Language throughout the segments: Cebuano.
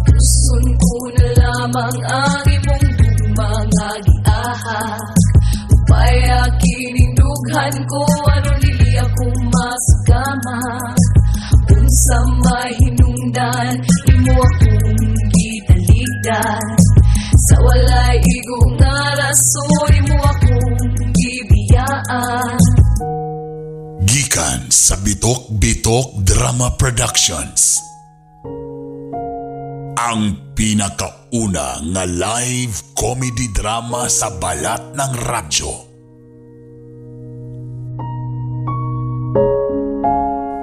Gusto ko na lamang ang imong gugma nga giahak. Upaya kining dughan ko aron dili ako masugama. Unsa may hinungdan imo akong gitaligdan. Sa walay igo nga rason imo akong gibiyaan. Gikan sa Bitok Bitok Drama Productions. Ang pinakauna nga live comedy drama sa balat ng radyo.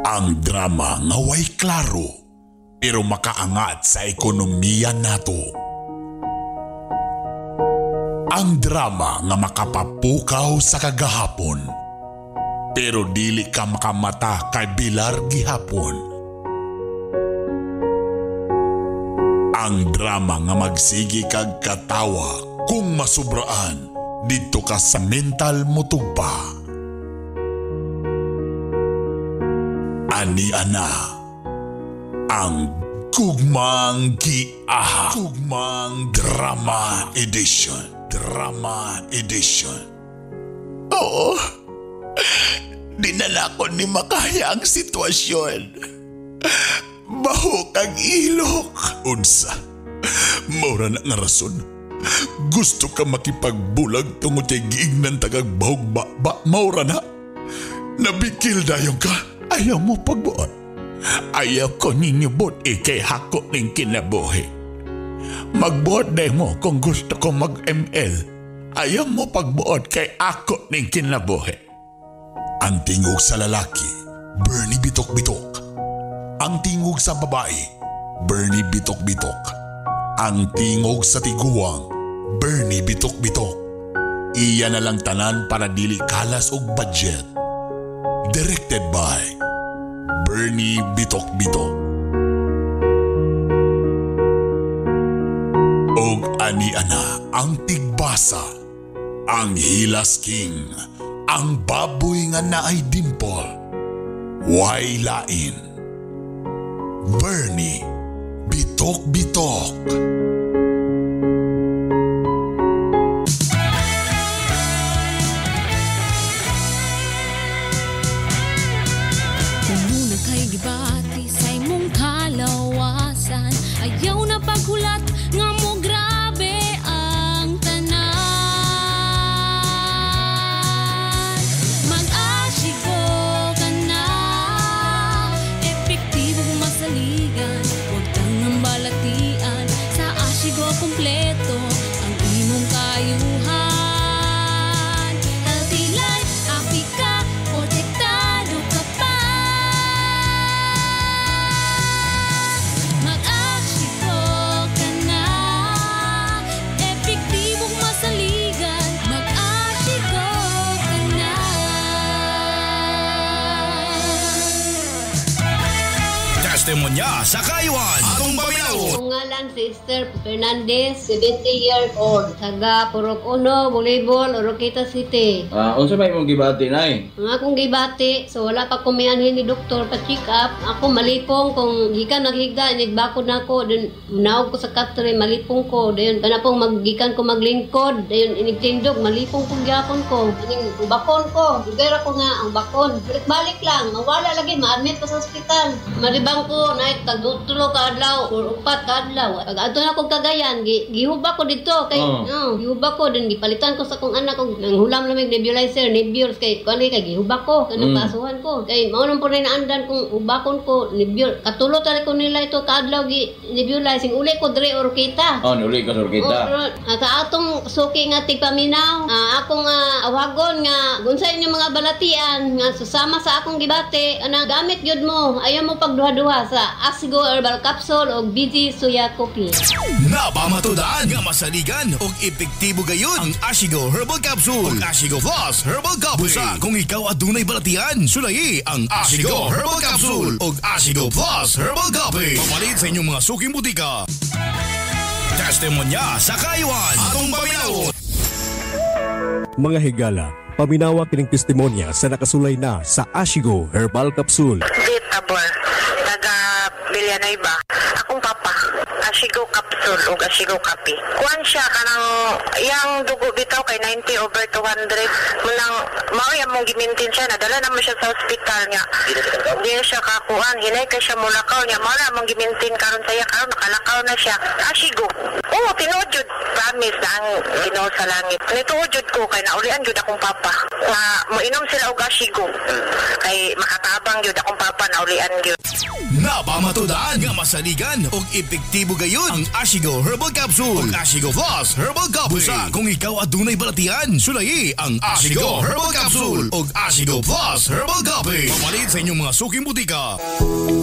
Ang drama nga way klaro pero makaangat sa ekonomiya nato. Ang drama nga makapapukaw sa kagahapon pero dili ka makamata kay bilar gihapon. Ang drama nga magsigi kag katawa kung masubraan didto ka sa mental motugpa. Ani ana ang Gugmang Giahak. Gugmang Drama Edition. Drama Edition. Oo. Dinala ko ni makaya ang sitwasyon. Bahok ang ilok. Unsa, maura na nga rason. Gusto ka makipagbulag tungod kay giignan tagag bahog ba, ba maura na. Nabikil dayon ka. Ayaw mo pagbuot. Ayaw ko ninyo buot ikay hako ning kinabuhi. Magbuot day mo kung gusto ko mag-ML. Ayaw mo pagbuot kay ako ning kinabuhi. Ang tingog sa lalaki, Bernie Bitok Bitok. Ang tingog sa babae, Bernie Bitok Bitok. Ang tingog sa tiguang, Bernie Bitok Bitok. Iya na lang tanan para dili kalas og budget. Directed by Bernie Bitok Bitok. Og ani-ana ang tigbasa, ang Hilas King, ang baboy nga naay dimple, way lain. Bernie Bitok Bitok. Muna kay gibati sa imong kalawasan. Ayaw na paghulat nga mo grabe ang tanan. Mag-asigo ka na, epektibong masaligan. Huwag tangang balatian, sa Asigo kompleto ang imong kayuhan. Healthy life, happy ka, protektado ka pa. Mag-asigo ka na, epektibong masaligan. Mag-asigo ka na. Testimonya sa Kayuan. Atong paminawon. Akong ngalan si Esther Fernandez, 70 years old. Taga Purok Uno, Volleyball, Oroquieta City. Unsa may imong gibati nay? Ang akong gibati, so wala pa kumianhin ni doktor pa check up. Ako malipong kung gikan naghigda, inigbakod na ako, dun naog ko sa katre, malipong ko. Dayon kana pong maggikan ko maglingkod, dayon inigtindog, malipong ko gyapon ko. Aning bakon ko, dugay ra ko nga ang bakon. Balik-balik lang, mawala lagi, ma-admit ko sa ospital. Malibang ko, naay tag tulo ka adlaw or upat ka adlaw. Pag adto na ko Cagayan, gihuba ko dito kay Oh. gihuba ko din gipalitan ko sa akong anak og nanghulam lamig nebulizer, nebules kay kuan kay gihuba ko kanang paasuhan ko. Kay mao nang pud naandan kung hubakon ko nebul. Katulo tali ko nila ito kaadlaw gi nebulizing uli ko dre Oroquieta. Oh, niuli ka sa Oroquieta. Oo, sa atong suki nga tigpaminaw, akong awagon nga unsa inyong mga balatian nga susama sa akong gibati, ana gamit gyud mo, ayaw mo pagduha-duha sa sa Asigo Herbal Capsule o BG Soya Coffee. Napamatudaan nga masaligan og epektibo gayon ang Ashigo Herbal Capsule ug Ashigo Plus Herbal Coffee. Busa kung ikaw adunay balatian, sulayi ang Ashigo Herbal Capsule ug Ashigo Plus Herbal Coffee. Papalit sa inyong mga suking butika. Testimonya sa Kayuan. Atong paminawon. Mga higala, paminawa kining testimonya sa nakasulay na sa Ashigo Herbal Capsule. Tabor, taga Villanueva. Akong papa, Ashigo Capsule o Ashigo Kape. Kuan siya kanang yang dugo bitaw kay 90/200. Munang mao yang mong gimintin siya, nadala naman siya sa ospital niya. Di siya kakuan, hinay kay siya mulakaw niya. Mao na mong gimintin karon saya karon nakalakaw na siya. Ashigo. Oo, tinuod jud, promise na ang Ginoo sa langit. Nituod jud ko kay naulian jud akong papa. Nga moinom sila og Ashigo. Kay makatabang jud akong papa, naulian jud. Napamatudaan nga masaligan og epektibo gayon ang Ashigo Herbal Capsule ug Ashigo Plus Herbal Coffee. Busa kung ikaw adunay balatian, sulayi ang Ashigo Herbal Capsule ug Ashigo Plus Herbal Coffee. Papalit sa inyong mga suking butika.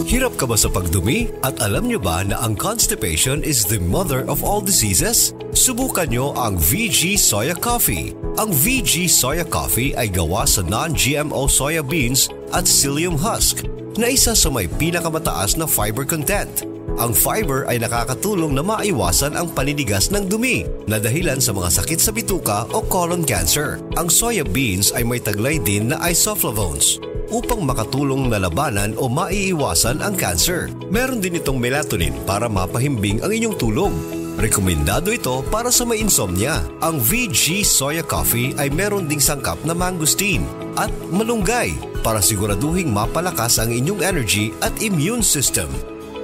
Hirap ka ba sa pagdumi? At alam nyo ba na ang constipation is the mother of all diseases? Subukan nyo ang VG Soya Coffee. Ang VG Soya Coffee ay gawa sa non-GMO soya beans at psyllium husk na isa sa may pinakamataas na fiber content. Ang fiber ay nakakatulong na maiwasan ang paninigas ng dumi na dahilan sa mga sakit sa bituka o colon cancer. Ang soya beans ay may taglay din na isoflavones upang makatulong na labanan o maiiwasan ang cancer. Meron din itong melatonin para mapahimbing ang inyong tulog. Rekomendado ito para sa may insomnia. Ang VG Soya Coffee ay meron ding sangkap na mangosteen at malunggay para siguraduhing mapalakas ang inyong energy at immune system.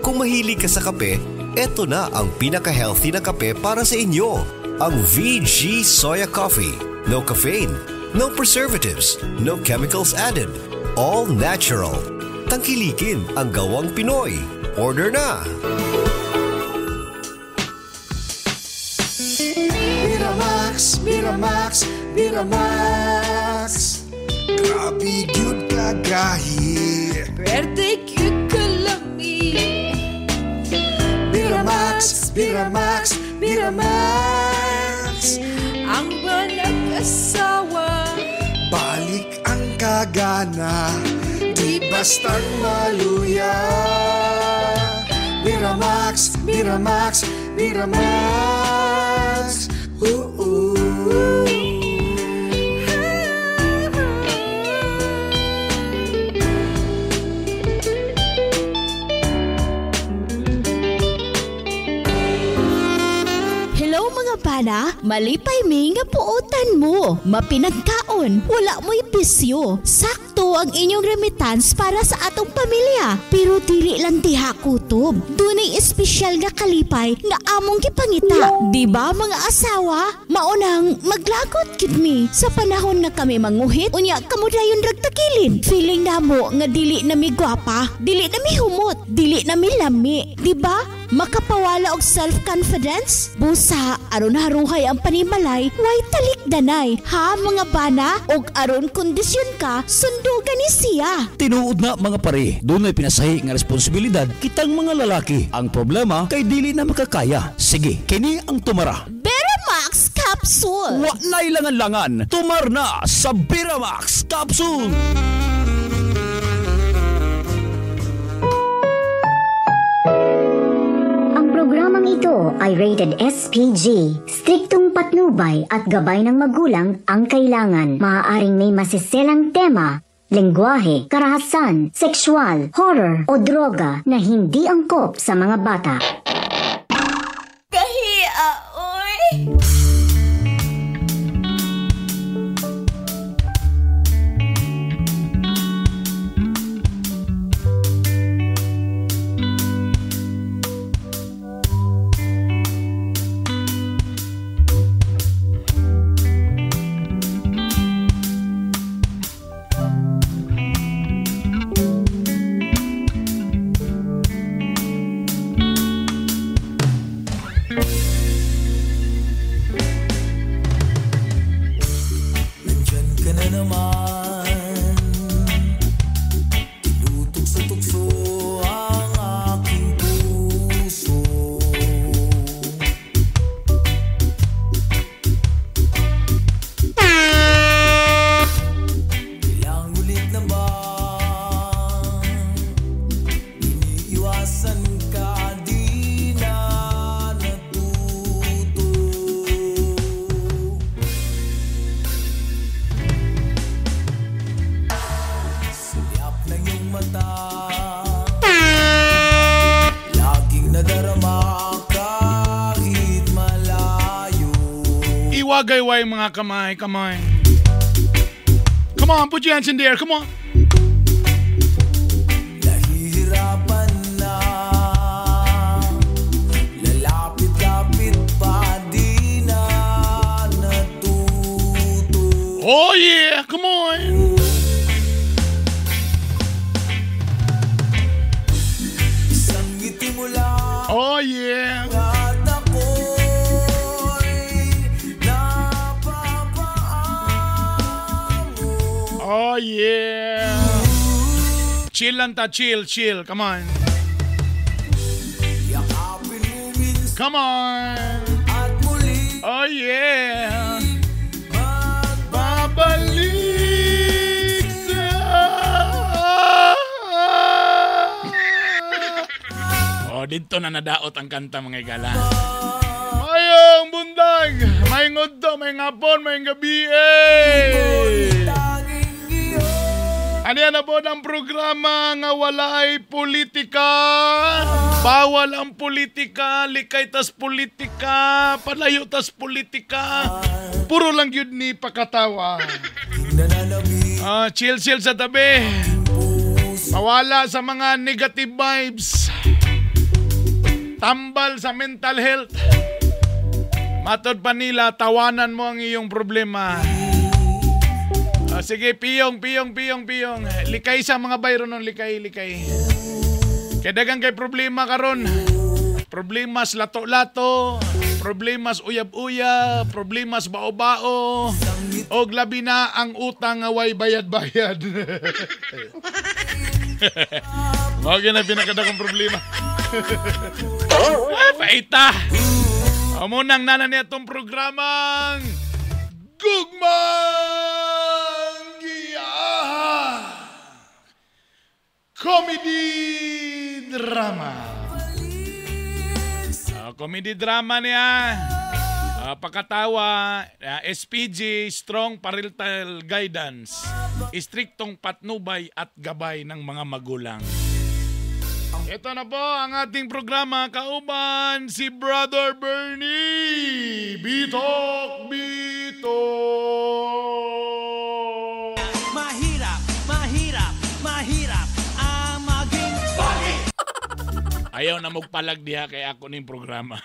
Kung mahilig ka sa kape, eto na ang pinaka-healthy na kape para sa inyo. Ang VG Soya Coffee. No caffeine, no preservatives, no chemicals added. All natural. Tangkilikin ang gawang Pinoy. Order na! Miramax, Miramax, Miramax. Grabe gyud kagahi. Pwerte gyud kalami. Miramax, Miramax, Miramax. Ang banag-asawa, balik ang kagana, di bastang maluya. Miramax, Miramax, Miramax. Ooh, ooh. Hello mga bana, malipay mi nga puotan mo. Mapinagkaon, wala mo'y bisyo. Sakto ang inyong remittance para sa atong pamilya. Pero dili lang diha kutob. Dunay espesyal nga kalipay nga among gipangita. Di ba mga asawa? Maunang maglagot gid mi sa panahon nga kami manguhit, unya kamo dayon ragtakilid. Feeling namo nga dili na mi gwapa, dili na mi humot, dili na mi lami. Di ba? Makapawala og self-confidence? Busa, aron haruhay ang panimalay, way talikdanay. Ha mga bana? Og aron kondisyon ka, sundugan ni siya. Tinuod na mga pare, dunay pinasahi nga responsibilidad kitang mga lalaki. Ang problema kay dili na makakaya. Sige, kini ang tumara. Beramax Capsule. Wa na'y langan-langan, tumar na sa Beramax Capsule. Ang programang ito ay rated SPG. Striktong patnubay at gabay ng magulang ang kailangan. Maaaring may masiselang tema, lengguwahe, karahasan, sexual, horror o droga na hindi angkop sa mga bata. Kahia, oy! Iwagayway mga kamay, kamay. Come on, put your hands in the air, come on. Nahihirapan na, lalapit-lapit pa, di na natuto. Oh yeah, come on. Isang ngiti mo lang. Oh yeah. At ako'y napapaamo. Oh yeah. Chill lang ta, chill, chill. Come on. Yakapin mo minsan. Come on. At muli. Oh yeah. Babalik sa... Oh, dito na nadaot ang kanta mga igala. Mayong bundag, may ngudto, may ngapon, may gabi. Eh. Ano yan na po ang programa nga walay politika? Bawal ang politika, likay tas politika, palayo tas politika. Puro lang yun ni pakatawa. Ah, chill chill sa tabi. Pawala sa mga negative vibes. Tambal sa mental health. Matod pa nila, tawanan mo ang iyong problema. Ah, sige, piyong, piyong, piyong, piyong. Likay sa mga bayro nun, likay, likay. Kaya dagang kay problema karon. Problemas lato-lato, problemas uyab-uyab, problemas bao-bao, og labi na ang utang nga way bayad-bayad. Mao gyud na pinakadakong problema. Ay, paita! Amo nang nana niya itong programang Gugmang Giyaha Comedy Drama. Comedy drama niya. Pakatawa, SPG, Strong Parental Guidance, istriktong patnubay at gabay ng mga magulang. Ito na po ang ating programa, kauban si Brother Bernie Bitok Bitok. Mahirap, mahirap, mahirap ang maging pogi. Ayaw na magpalag diha kay ako ning programa.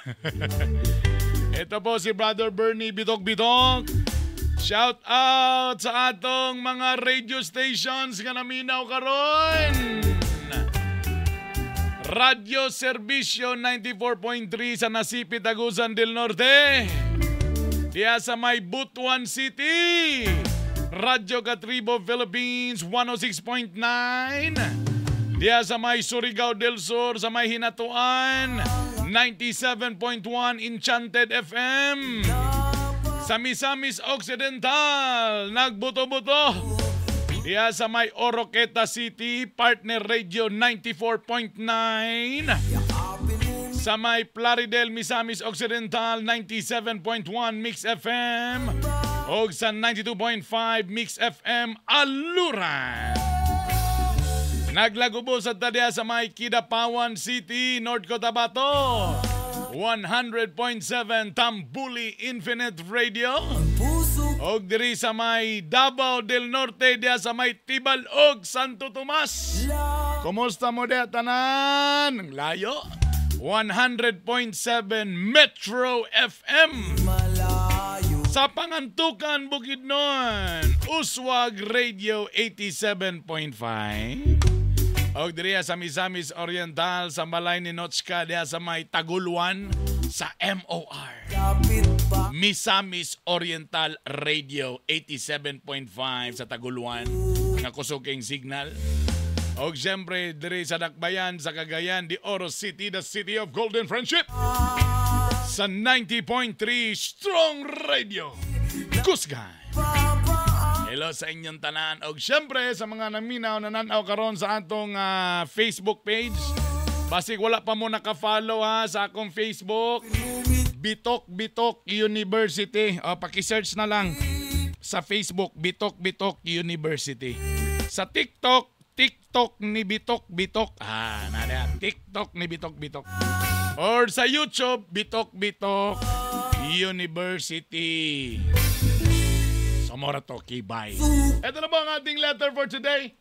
Ito po si Brother Bernie Bitok Bitok. Shout out sa atong mga radio stations nga naminaw karon. Radyo Serbisyo 94.3 sa Nasipit, Agusan del Norte. Diya sa may Butuan City. Radyo Katribo Philippines 106.9. Diya sa may Surigao del Sur, sa may Hinatuan, 97.1 Enchanted FM. Sa Misamis Occidental, nagbuto-buto. Diya sa may Oroqueta City, Partner Radio 94.9. Sa may Plaridel, Misamis Occidental, 97.1 Mix FM. Og sa 92.5 Mix FM, Aluran. Naglagubo sa tadya sa may Kidapawan City, North Cotabato. 100.7 Tambuli Infinite Radio. Og diri sa may Davao del Norte, diya sa may Tibalog, Santo Tomas. Kumusta mo diya tanan? Ang layo. 100.7 Metro FM. Sa Pangantukan, Bukidnon, Uswag Radio 87.5. Og diri sa Misamis Oriental, sa Malay ni Notchka, diya sa may Taguluan, sa MOR. Misamis Oriental Radio 87.5 sa Taguluan, nga kusog kayong signal. Og siyempre, diri sa Dakbayan, sa Cagayan de Oro City, the city of golden friendship. Sa 90.3 Strong Radio, Kusgan. Hello sa inyong tanan. Og siyempre, sa mga naminaw na nanaw karon sa atong Facebook page. Basig wala pa mo naka-follow ha sa akong Facebook. Bitok Bitok University. O, paki-search na lang sa Facebook, Bitok Bitok University. Sa TikTok, TikTok ni Bitok Bitok. Ah, nana, TikTok ni Bitok Bitok. Or sa YouTube, Bitok Bitok University. So mora to, kibay. Ito na po ang ating letter for today.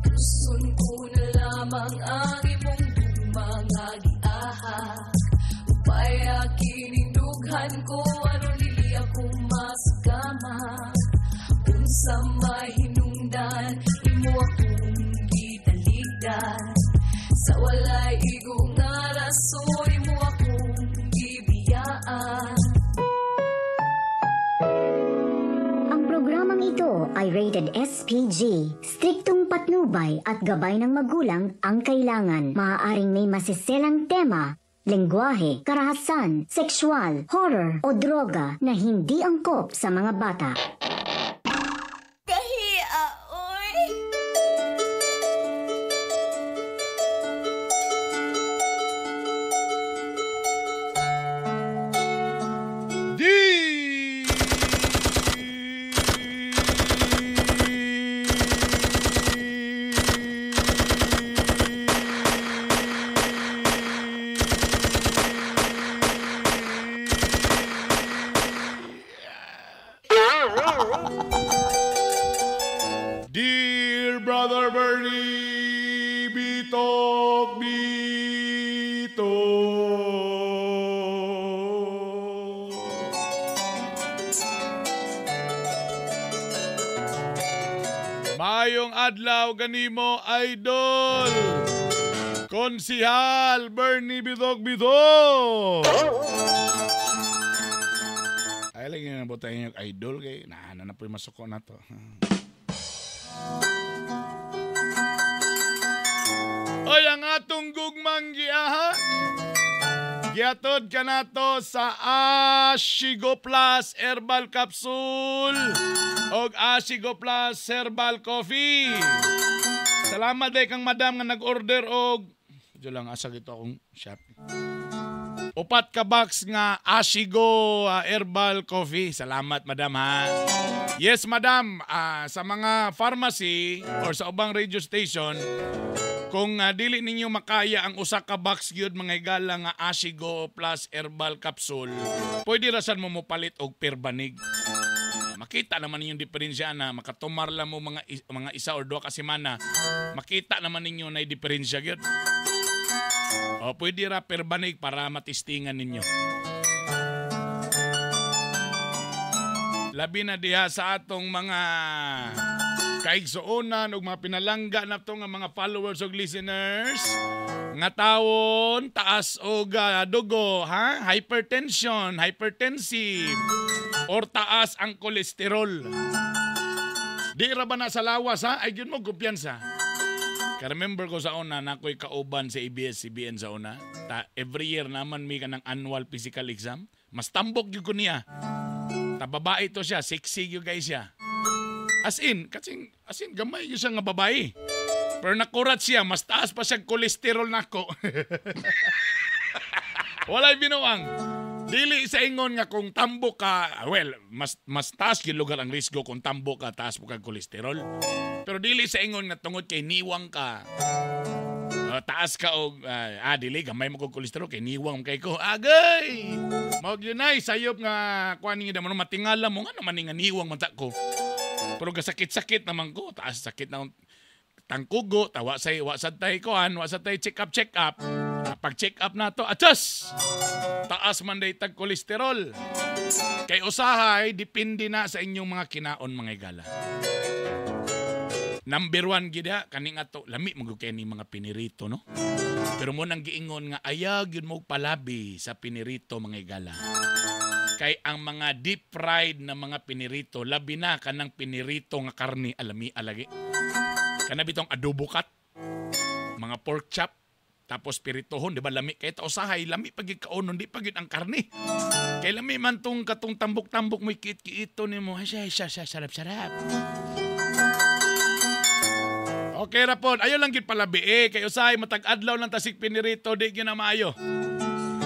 Gusto ko na lamang ang imong mga giahak. Upaya kining dughan ko aron dili ako masugama. Unsa mahinungdan imo akong gitaligdan. Sa walay igo nga rason imo akong gibiyaan. Ang programang ito ay rated SPG. Striktong patnubay at gabay ng magulang ang kailangan. Maaaring may masiselang tema, lengguwahe, karahasan, sexual, horror o droga na hindi angkop sa mga bata. Kahia, oy. Dear Brother Bernie, Bitok Bito. Mayong adlaw ganimo idol. Konsihal Bernie Bitok Bito. Ay lagi na po tayo yung idol kay na na po yung masuko na to. Oy, ang atong gugmang giaha. Giatod ka nato sa Ashigo Plus Herbal Capsule og Ashigo Plus Herbal Coffee. Salamat day kang madam nga nag-order og medyo lang asa gito akong shop. Upat ka box nga Ashigo Herbal Coffee. Salamat madam ha. Yes madam, sa mga pharmacy or sa ubang radio station, kung dili ninyo makaya ang usa ka box gyud mga higala nga Ashigo Plus Herbal Capsule, pwede rasan mo mopalit og perbanig. Makita naman ninyong diferensya na makatumar lang mo mga isa or duha ka semana. Makita naman ninyo na diferensya gyud. O pwede ra perbanig para matistingan ninyo. Labi na diha sa atong mga kaigsuonan ug mga pinalangga nato nga mga followers ug listeners nga tawon taas og dugo, ha? Hypertension, hypertensive or taas ang kolesterol. Di ra ba na sa lawas, ha? Ay gyud mo kumpiyansa. Ka-remember ko sa una na ako'y kauban sa ABS-CBN sa una. Ta, every year naman may kanang annual physical exam. Mas tambok gyud ko niya. Ta babae to siya, sexy gyud kay siya. As in, as in gamay gyud siya nga babae. Pero nakurat siya, mas taas pa siya kolesterol nako. Walay binuang. Dili sa ingon nga kung tambo ka, well, mas taas gyud lugar ang risgo kung tambo ka, taas mo kag kolesterol. Pero dili sa ingon nga tungod kay niwang ka, taas ka og dili gamay mo kog kolesterol kay niwang kay ko. Agay. Mao gyud nay sayop nga kuan ninyo damo matingala mo ngano man nga niwang man ta ko. Pero gasakit-sakit naman ko, taas sakit na tangkugo, tawa say wa sad tay kuan, wa sad tay check up check up. Pag check up na to, atas. Taas man day tag kolesterol. Kay usahay depende na sa inyong mga kinaon mga higala. Number 1 gid ha, kaning ato lami man gud kay ni mga pinirito no. Pero mo nang giingon nga ayaw gyud mo palabi sa pinirito mga higala. Kay ang mga deep fried na mga pinirito, labi na kanang pinirito nga karni alami alagi. Kana bitong adobo cut, mga pork chop, tapos piritohon, di ba lami kay ta usahay lami pag gid kaonon di pa gyud ang karni. Kay lami man tong katong tambok-tambok mo kiit-kiito nimo, ay siya sarap-sarap. Okay ra pod, ayo lang gyud palabi eh kay usahay matag adlaw lang tasig pinirito di gyud na maayo.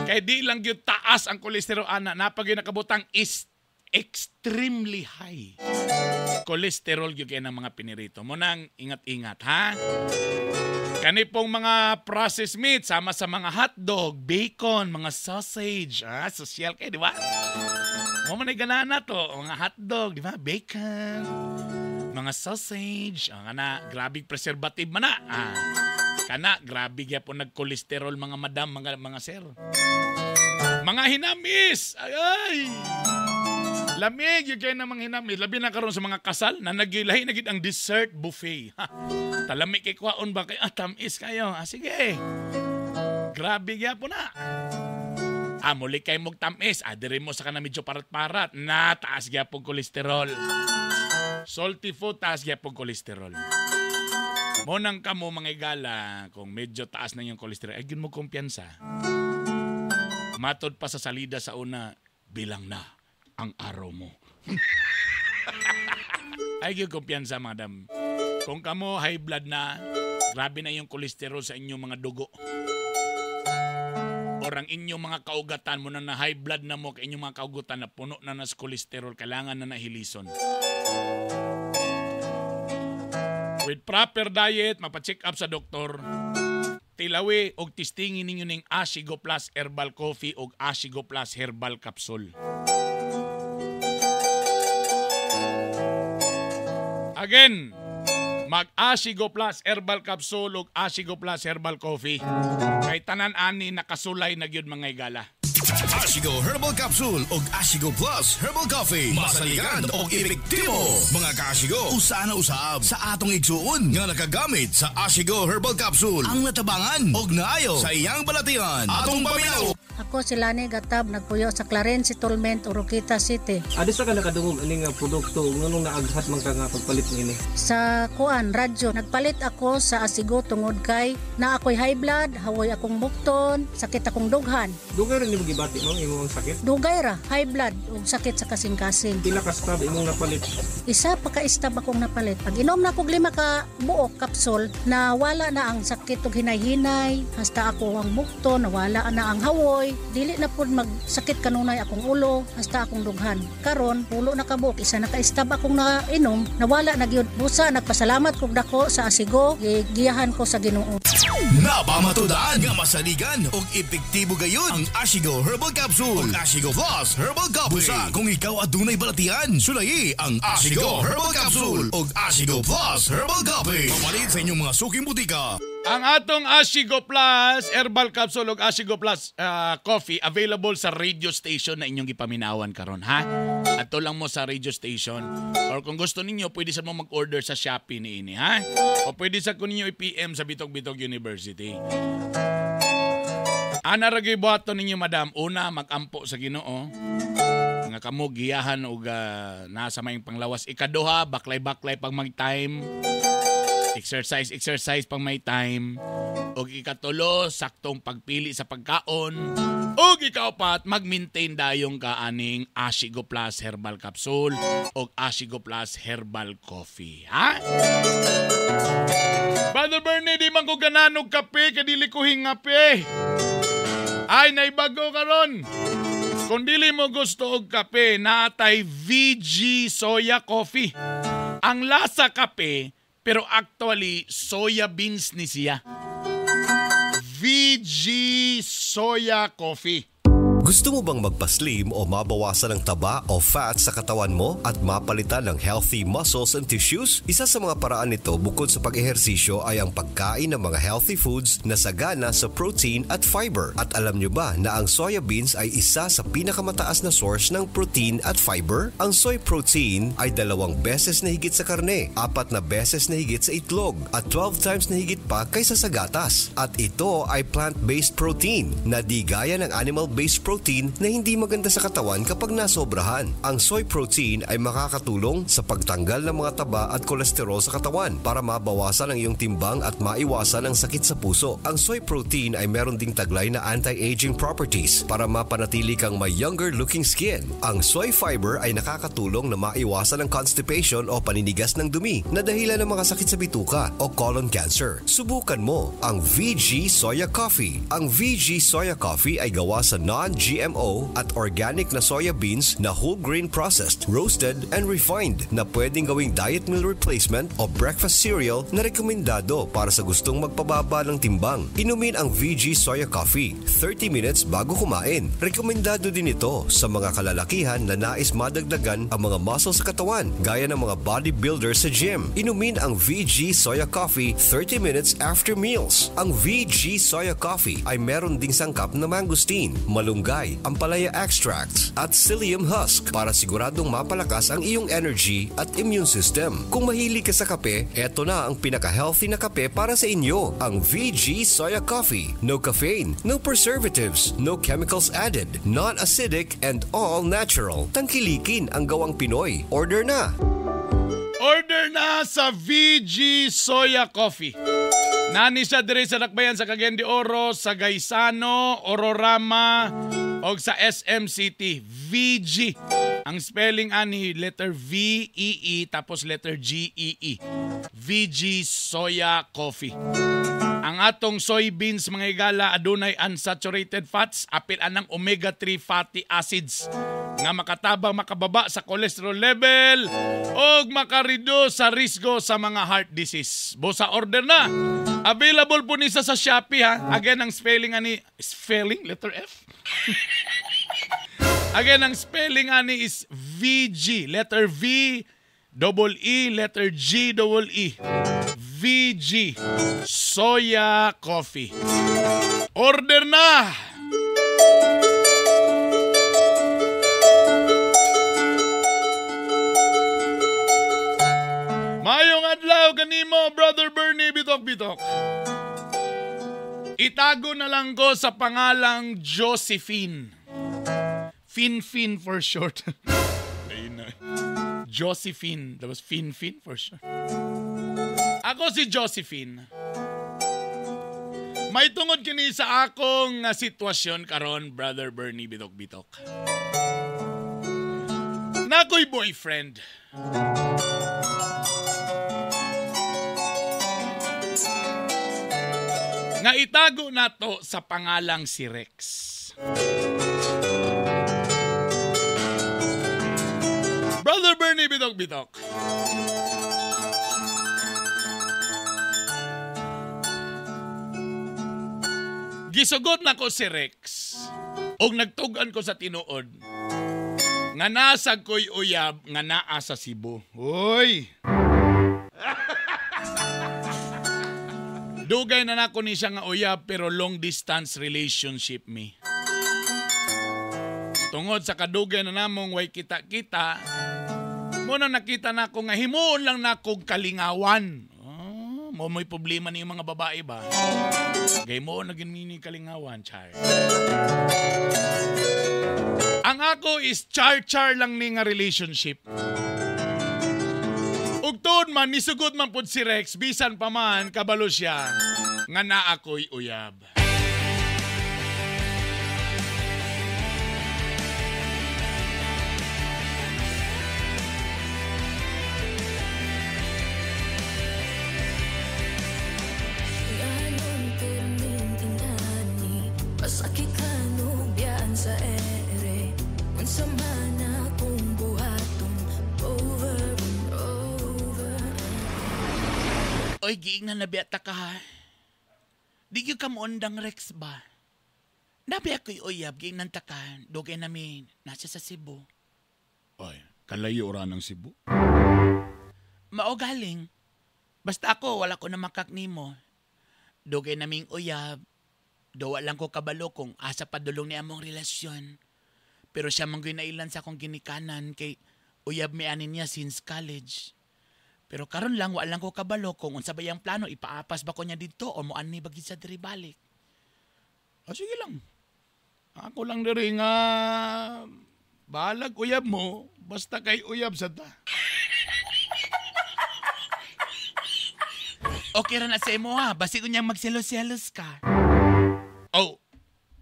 Kay di lang gyud taas ang kolesterol ana, napa gyud nakabutang is Extremely high cholesterol gyud kay ng mga pinirito. Mo nang ingat-ingat, ha? Kani pong mga processed meat, sama sa mga hotdog, bacon, mga sausage. Ah, social kay, di ba? Mo man ay ganana to, mga hotdog, di ba? Bacon, mga sausage. Ah, kana, grabe preservative man na. Ah, kana, grabe gyapon nag-cholesterol mga madam, mga sir. Mga hinamis! Ay, ay! Lamig yung kayo ng mga hinamis. Labi na karon sa mga kasal na nagilahi na gid ang dessert buffet. Ha, talami kay kwaon ba kayo? Ah, tamis kayo. Ah, sige. Grabe gyapon na. Ah, muli kay mog tamis. Ah, diri mo sa kana medyo parat-parat. Na, taas gyapon kolesterol. Salty food, taas gyapon kolesterol. Mo nang kamo mga igala, kung medyo taas na yung kolesterol, ay yun mo kumpiyansa. Matod pa sa salida sa una, bilang na ang araw mo. Ay, gyud kumpiyansa, madam. Kung kamo high blood na, grabe na yung kolesterol sa inyong mga dugo. Or ang inyong mga kaugatan mo na na high blood na mo, kay inyong mga kaugutan na puno na nas kolesterol, kailangan na nahilison. With proper diet, mapacheck up sa doktor. Tilawi og testingin ninyo ning Ashigo Plus Herbal Coffee og Ashigo Plus Herbal Capsule. Again, mag Ashigo Plus Herbal Capsule og Ashigo Plus Herbal Coffee. Kay tanan ani nakasulay na gyud mga igala. Ashigo Herbal Capsule og Ashigo Plus Herbal Coffee. Masaligan og epektibo. Mga kaashigo, usa na usab sa atong igsuon nga nakagamit sa Ashigo Herbal Capsule ang natabangan og naayo sa iyang balatian. Atong paminaw. Ako si Lani Gatab, nagpuyo sa Claren Settlement, Oroquieta City. Adi sa ka nakadungog ani nga produkto nganong naaghat man ka nga pagpalit niini? Sa kuan radyo, nagpalit ako sa Asigo tungod kay na ako'y high blood, hawoy akong bukton, sakit akong dughan. Dugay ra nimo gibati ma'am imong sakit? Dugay ra, high blood ug sakit sa kasing-kasing. Pila ka stab imong napalit? Isa pa ka stab akong napalit. Pag inom na kog 5 ka buok kapsul, nawala na ang sakit ug hinay-hinay, hasta ako ang bukton, nawala na ang hawoy. Dili na pud magsakit kanunay akong ulo hasta akong dughan. Karon pulo na kabuok, isa na ka stab akong nainom, nawala na gyud. Busa nagpasalamat kog dako sa Asigo, gigiyahan ko sa Ginoo. Napamatudaan nga masaligan og epektibo gayud ang Ashigo Herbal Capsule ug Ashigo Plus Herbal Coffee. Busa kung ikaw adunay balatian, sulayi ang Ashigo Herbal Capsule ug Ashigo Plus Herbal Coffee. Papalit sa inyong mga suking butika. Ang atong Ashigo Plus Herbal Capsule ug Ashigo Plus Coffee available sa radio station na inyong gipaminawan karon, ha? Ato lang mo sa radio station. Or kung gusto ninyo, pwede sa mo mag-order sa Shopee niini, ha? O pwede sa kun ninyo i-PM sa Bitog Bitog University. Ana ra gyud buhaton ninyo, madam. Una, mag-ampo sa Ginoo. Nga kamo giyahan og nasa mayong panglawas. Ikaduha, baklay-baklay pag mag-time. Exercise, exercise pang may time. Og ikatulo, saktong pagpili sa pagkaon. Og ikaapat, mag-maintain dayong ka aning Ashigo Plus Herbal Capsule og Ashigo Plus Herbal Coffee. Ha? Brother Bernie, di man ko gananog kape, kadili ko hingape. Ay, naibago karon. Kung dili mo gusto og kape, naatay VG Soya Coffee. Ang lasa kape, pero actually, soya beans ni siya. VG Soya Coffee. Gusto mo bang magpaslim o mabawasan ang taba o fat sa katawan mo at mapalitan ng healthy muscles and tissues? Isa sa mga paraan nito bukod sa pag-ehersisyo ay ang pagkain ng mga healthy foods na sagana sa protein at fiber. At alam nyo ba na ang soya beans ay isa sa pinakamataas na source ng protein at fiber? Ang soy protein ay 2 beses na higit sa karne, 4 na beses na higit sa itlog, at 12 times na higit pa kaysa sa gatas. At ito ay plant-based protein na di gaya ng animal-based protein na hindi maganda sa katawan kapag nasobrahan. Ang soy protein ay makakatulong sa pagtanggal ng mga taba at kolesterol sa katawan para mabawasan ang iyong timbang at maiwasan ang sakit sa puso. Ang soy protein ay meron ding taglay na anti-aging properties para mapanatili kang may younger looking skin. Ang soy fiber ay nakakatulong na maiwasan ang constipation o paninigas ng dumi na dahilan ng mga sakit sa bituka o colon cancer. Subukan mo ang VG Soya Coffee. Ang VG Soya Coffee ay gawa sa non-GMO non-GMO at organic na soya beans na whole grain processed, roasted, and refined na pwedeng gawing diet meal replacement o breakfast cereal na rekomendado para sa gustong magpababa ng timbang. Inumin ang VG Soya Coffee 30 minutes bago kumain. Rekomendado din ito sa mga kalalakihan na nais madagdagan ang mga muscle sa katawan gaya ng mga bodybuilder sa gym. Inumin ang VG Soya Coffee 30 minutes after meals. Ang VG Soya Coffee ay meron ding sangkap na mangosteen, malunggay, ampalaya extracts at psyllium husk para siguradong mapalakas ang iyong energy at immune system. Kung mahilig ka sa kape, eto na ang pinaka-healthy na kape para sa inyo, ang VG Soya Coffee. No caffeine, no preservatives, no chemicals added, non-acidic and all natural. Tangkilikin ang gawang Pinoy. Order na! Order na sa VG Soya Coffee. Nani siya dire sa Dakbayan sa Cagayan de Oro, sa Gaisano, Ororama, og sa SM City. VG. Ang spelling ani letter V E E tapos letter G E E. VG Soya Coffee. Ang atong soybeans mga higala adunay unsaturated fats apil anang omega-3 fatty acids nga makatabang makababa sa cholesterol level og makareduce sa risgo sa mga heart disease. Bosa order na. Available po ni sa Shopee ha. Again ang spelling ani spelling letter F. Again ang spelling ani is VG letter V double E letter G double E. VG Soya Coffee. Order na. Mayong adlaw kanimo, Brother Bernie Bitok Bitok. Itago na lang ko sa pangalang Josephine. Fin Fin for short. Ayun na. Josephine. That was Fin Fin for short. Ako si Josephine. May tungod kini sa akong sitwasyon karon, Brother Bernie Bitok Bitok. Nakoy boyfriend. Nga itago nato sa pangalang si Rex. Brother Bernie Bitok Bitok. Gisugot na ko si Rex og nagtug-an ko sa tinuod nga nasag ko'y uyab nga naa sa Cebu. Hoy! Dugay na nako ni siya nga uyab pero long distance relationship mi. Tungod sa kadugay na namong way kita-kita, muna nakita nako nga himuon lang nako kalingawan. Oh, mo may problema ni mga babae ba? Gay mo na ginini kalingawan, char. Ang ako is char-char lang ni nga relationship. Ug tuod man, nisugot man pud si Rex, bisan pa man, kabalo siya, nga naa ko'y uyab. Ganon pirmin inani, masakit kanubyan sa ere, unsa man akong buhaton, over and over. Oy, giingnan na biya ta ka ha. Di gyud ka moundang Rex ba? Nabi ako'y uyab, giingnan ta ka. Dugay nami, nasa sa Cebu. Oy, kalayo ra ng Cebu. Mao galing. Basta ako, wala ko na makak nimo. Dugay naming uyab. Dowa lang ko kabalo kung asa padulong ni among relasyon. Pero siya man gyud nailan sa akong ginikanan kay uyab mi ani niya since college. Pero karon lang wa lang ko kabalo kung unsa ba iyang plano, ipaapas ba ko niya didto o moani ba gid sa diri balik. Ah, sige lang. Ako lang diri nga balag uyab mo, basta kay uyab sa ta. Okay ra na sa imo ha, basi unyang magselos-selos ka. Oh,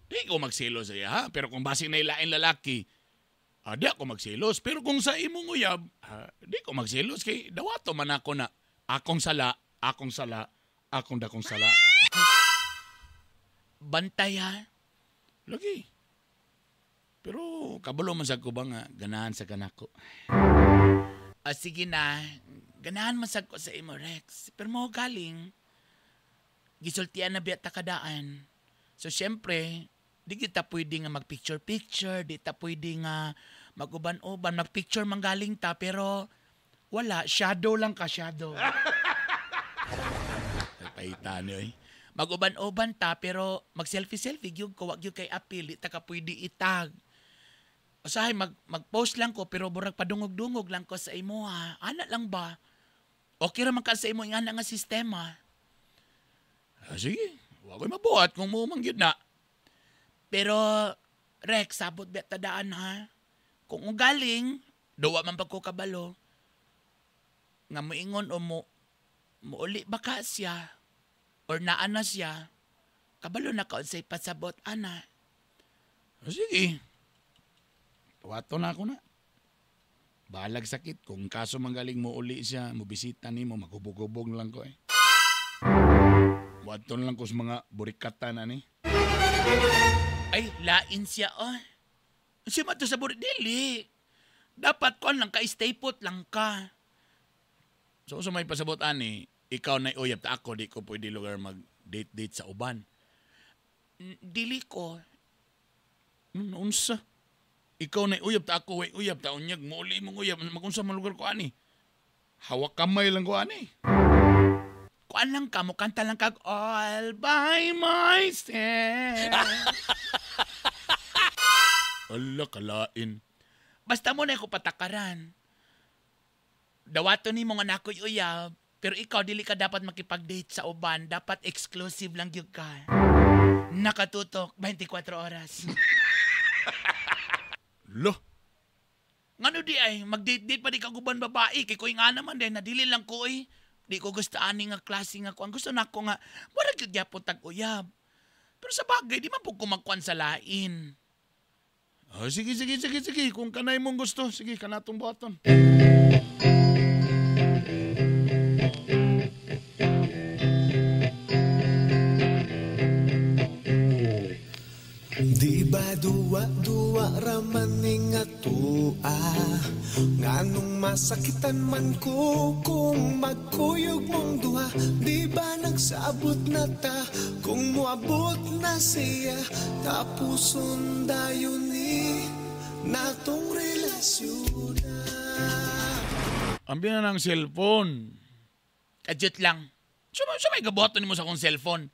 di ko magselos iya ha, pero kung basi na ilain lalaki, di ako magselos. Pero kung sa imong uyab, di ko magselos kay dawato man ako na akong sala, akong sala, akong dakong sala. Bantay ha. Lagi. Pero kabalo man sa ko ba nga ganahan sa kanako. Sige na, ganahan man sa ko sa imo, Rex. Pero mo galing, gisultian na biya ta kadaan. So syempre, di kita pwede nga mag-picture-picture, di ta pwede nga mag-uban-uban, mag-picture man galing ta, pero wala, shadow lang ka, shadow. Pahita niyo eh. Mag-uban-uban ta, pero mag-selfie-selfie, gyud ko, wag gyud kay apil, di ta ka pwede itag. Usahay, mag-post lang ko, pero burag padungog-dungog lang ko sa imo ha. Ana lang ba? Okay ra man ka sa imo ingana nga sistema. Sige, wa ko'y mabuhat kung muumang gyud na. Pero, Rex, sabot biya tadaan ha. Kung ugaling, duwa man pag ko kabalo, nga moingon o muuli ba ka siya, or naa na siya, kabalo na ka unsay pasabot, ana. Sige. Tuwato na ako na. Balag sakit. Kung kaso manggaling mo uli siya, mo bisita ni mo, maghubog-hubog lang ko eh. Wato na lang ko sa mga burikatan, ani. Ay, lain siya, oh. Siya mato sa burik, dili. Dapat kuan lang ka, stay put lang ka. So, sa may pasabot, ani, ikaw na uyab ta ako, di ko pwede lugar mag-date-date sa uban. Dili ko. Unsa? Ikaw na uyab ta ako, way uyab ta unyag, muuli mong uyab, magunsa man lugar ko, ani. Hawak kamay lang ko, ani. Kuan lang ka, mukanta lang kag all by myself. Ala, kalain. Basta mo na ako patakaran. Dawato ni mo nga nakoy uyab, pero ikaw dili ka dapat makipag-date sa uban. Dapat exclusive lang gyud ka. Nakatutok 24 oras. Lo. Ngano di ay mag-date-date pa di ka guban babae kay koy nga naman din na dili lang ko eh. Di ko gusto ani nga klase nga kuan. Gusto nako nga wala gyud gyapon tag uyab. Pero sa bagay di man pud ko magkuan sa lain. Oh, sige. Kung kanay mong gusto, sige kanatong buhaton. Di ba duwa-duwa raman ni nga tua, nganong masakitan man ko kung magkuyog mong duha. Di ba nagsabot na ta kung moabot na siya, tapuson dayon ni natong relasyon na. Ambi na ng cellphone. Kadyot lang. Sumay gabuhaton nimo sa akong cellphone.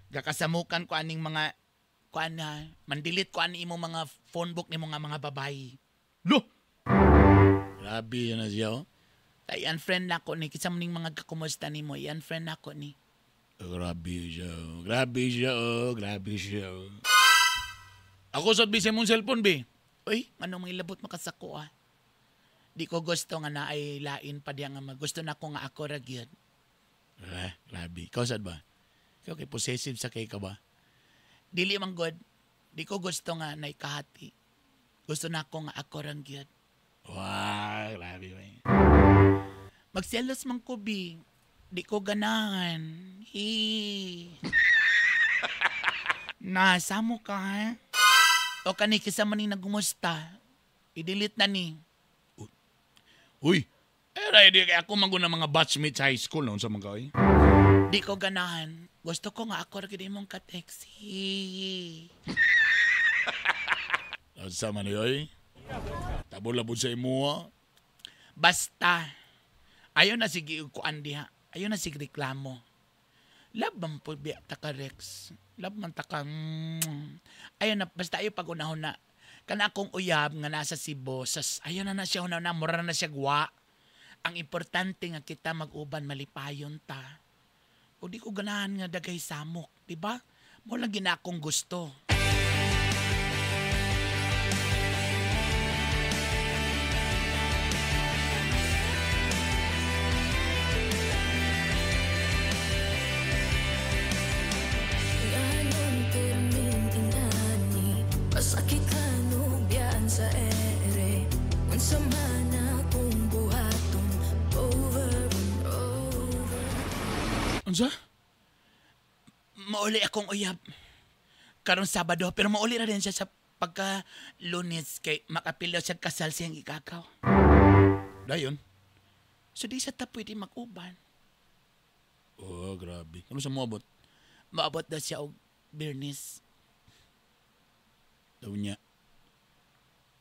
Gakasamukan ko aning mga kuan na, mandilit ko ani imong mga phone book nimo nga mga babayi. Lo! Grabe yan na siya, oh. Ta i-unfriend na ko ni. Kinsa man ning mga kakumusta nimo, i-unfriend na ko ni. Oh, grabe siya, oh. Grabe siya, oh. Grabe siya, oh. Ako sa busy mong cellphone, be. Uy, anong mga ilabot makasako, ah. Di ko gusto nga na ay lain pa diya nga gusto na ko nga ako ra gyud. Eh, grabe. Ikaw sad ba? Ikaw kay possessive sa kay ka ba? Dili man god. Di ko gusto nga naikahati. Gusto na ako nga ako rang gyud. Wow, grabe ba. Magselos man ko, bi. Di ko ganahan. Hi. Nasa mo ka, ha? O kani kisa man ning nagumusta. I-delete na ni. Uy, eh, di kay ako man guna mga batchmates high school noon sa mga oy. Di ko ganahan. Gusto ko nga ako ra gid imong ka-text. Sa man oy. Tabo-labo sa imo. Basta ayo na sige kuan diha. Ayo na sige reklamo. Love man po biya ta ka, Rex. Love man ta ka. Ayo na basta ayo pag-unahon na. Kana akong uyab nga nasa Cebu, sas ayo na na siya una na mura na siya gwa. Ang importante nga kita mag-uban malipayon ta. O di ko ganahan nga dagay samok, di ba? Mo lang gina akong gusto. Ganun pirmin inani, masakit kanubyan sa ere. Unsa man akong buhaton, over and over. Unsa? Mauli akong uyab. Karon Sabado, pero mauli ra din siya sa Pagka Lunes kay makapila siya kasal siyang ikakaw. Dayon. So di sa ta pwede mag-uban. Oh, grabe. Ano sa moabot? Maabot daw siya og Biyernes. Daw niya.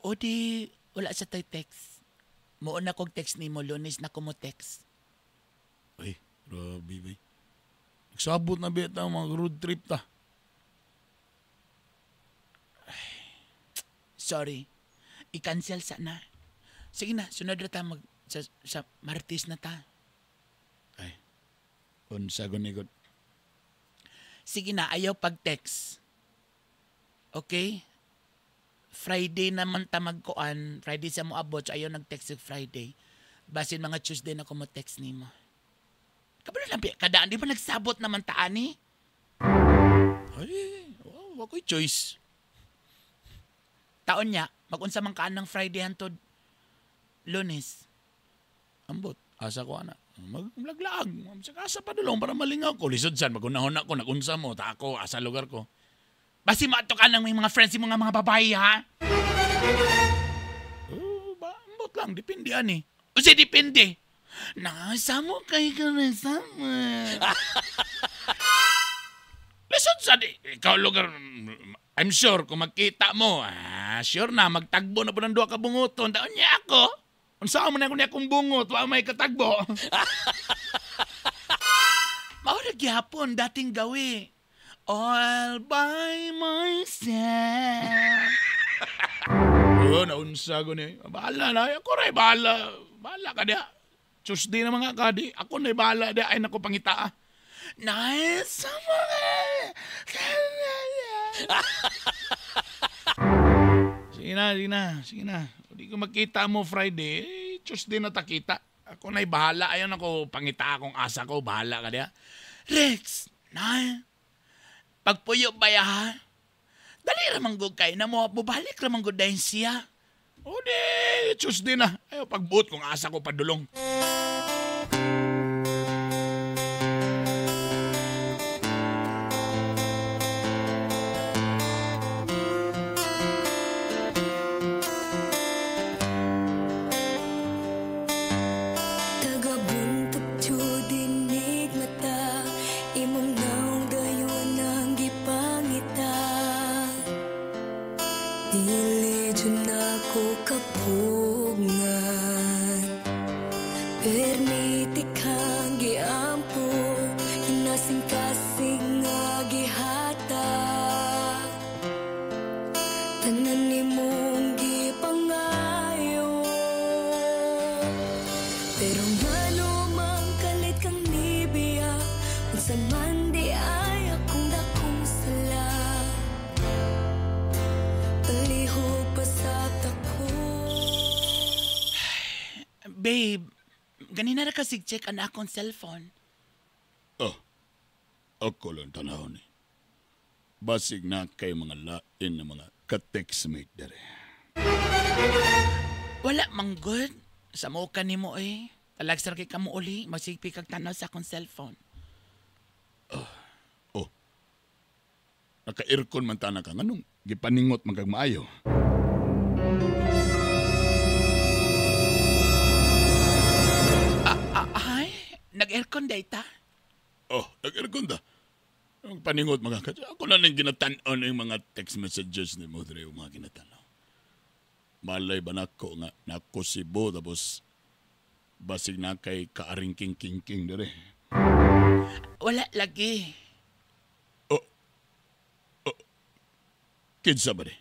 O di, wala sa tay text. Muuna kog text nimo, Lunes na ko mo text. Ay, grabe bay. Nagsabot na bita mga road trip ta. Ay, sorry. I-cancel sa na. Sige na, sunod na ta mag, sa Martes na ta. Ay, unsa gud. Sige na, ayaw pag-text. Okay? Friday naman ta magkuan. Friday sa moabot, so ayaw nag-text og Friday. Basin mga Tuesday na ko mo text nimo. Kabalo lang, kadaan, di ba nagsabot naman ta ani? Ay, wow, ako'y choice. Taon niya, mag-unsa man kaan ng Friday hantod Lunes. Ambot, asa ko ana. Maglaglaag, asa pa dulong para malingaw ko. Lisod san, magunahon ako, nagunsa mo, ta ako, asa lugar ko. Basi maato ka ng may mga friends, yung mga babae, ha? Oh, ba, ambot lang, depende ani. O siya, depende. Nasa mo kay kasama. Lisod sa di, ikaw lugar, I'm sure, kung magkita mo, sure na, magtagbo na po ng duha ka bunguton. Taon niya ako. Unsa man ako niya akong bungot, wa may katagbo. Mao na gyapon dating gawi. All by myself. Oh, naunsa ko ni. Bahala na. Ako rin, bahala. Bahala ka diya. Tuesday na mga kadi. Ako na bahala diya. Ay, naku, pangita. Nice. Sige na, sige na. Sige na. Hindi ko makita mo Friday. Eh, Tuesday na takita. Ako na'y bahala. Ayun ako, pangita akong asa ko. Bahala ka diya. Rex, na. Pagpuyo ba ya, ha? Dali ramang gud kay na mo. Bubalik ramang gud dahin siya. O di, Tuesday na. Ayaw, pagbuot kung asa ko padulong. Babe, ganina ra kasi check ang akong cellphone. Oh, ako lang tanaw ni. Basig na kay mga lain na mga ka-textmate dere. Wala mang good. Sa mo ka nimo eh. Talagsar kay kamo uli. Masigpi kag tanaw sa akong cellphone. Oh. Naka-aircon man tana ka. Nganong gipaningot man kag maayo? Ay, nag-aircon data? Oh, nag-aircon da. Ang paningot mga ka. Ako na nang ginatan-on yung mga text messages ni mo, Dre, yung mga ginatanaw. Malay ba nako nga nako si Bo, tapos basig na kay kaaring king-king-king, Dre. Wala lagi. Oh, oh, kinsa ba di?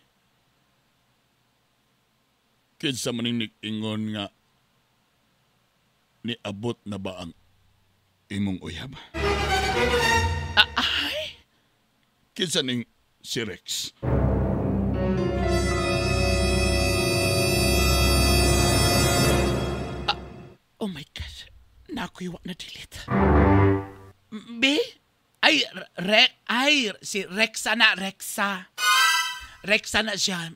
Kinsa man ingon nga niabot na ba ang imong uyab? Ay? Kinsa ning si Rex? Oh my God. Nakuiwa na delete. B? Ay, ay, si Rexa na, Rexa. Rexa na siya.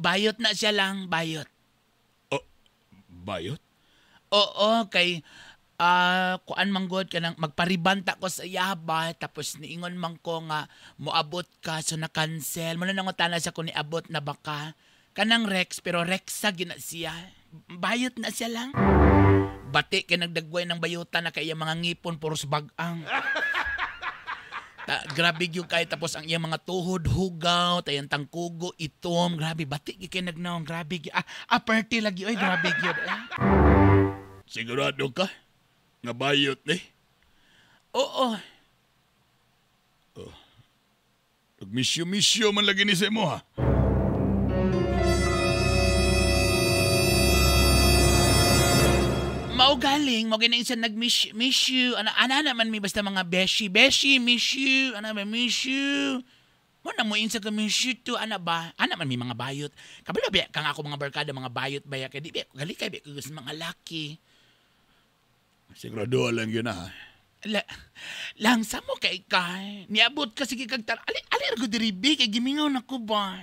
Bayot na siya lang, bayot. Oh, bayot? Oo, kay Kuan man gud kanang magparibanta ko sa yaba tapos niingon man ko nga moabot ka so na cancel. Mo na nangutana siya kung niabot na baka. Kanang Rex pero Rexa gyud na siya. Bayot na siya lang. Bati kay nagdagway ng bayutan na kay iyang mga ngipon puros bag-ang. Grabe gyud kay tapos ang iyang mga tuhod hugaw, tayang tangkugo itom, grabe bati gyud kay nagnaong, grabe gyud. Party lagi oy, grabe gyud. Sigurado ka nga bayot ni? Oo. Oh. Nagmisyo-misyo man lagi ni sa imo ha. Mao galing, mao ginain siya nag-miss miss you. Ana naman mi basta mga beshi, beshi, miss you, ana ba miss you. Mo na mo insa ka miss you to, ana ba? Ana man mi mga bayot. Kabalo biya kang ako mga barkada mga bayot baya kay di biya gali kay biya gusto mga laki. Sigurado lang yun ha. Lang sa mo kay ka. Niabot ka sige kag tar. Ali ali ra ko diri bi kay gimingaw na ko ba.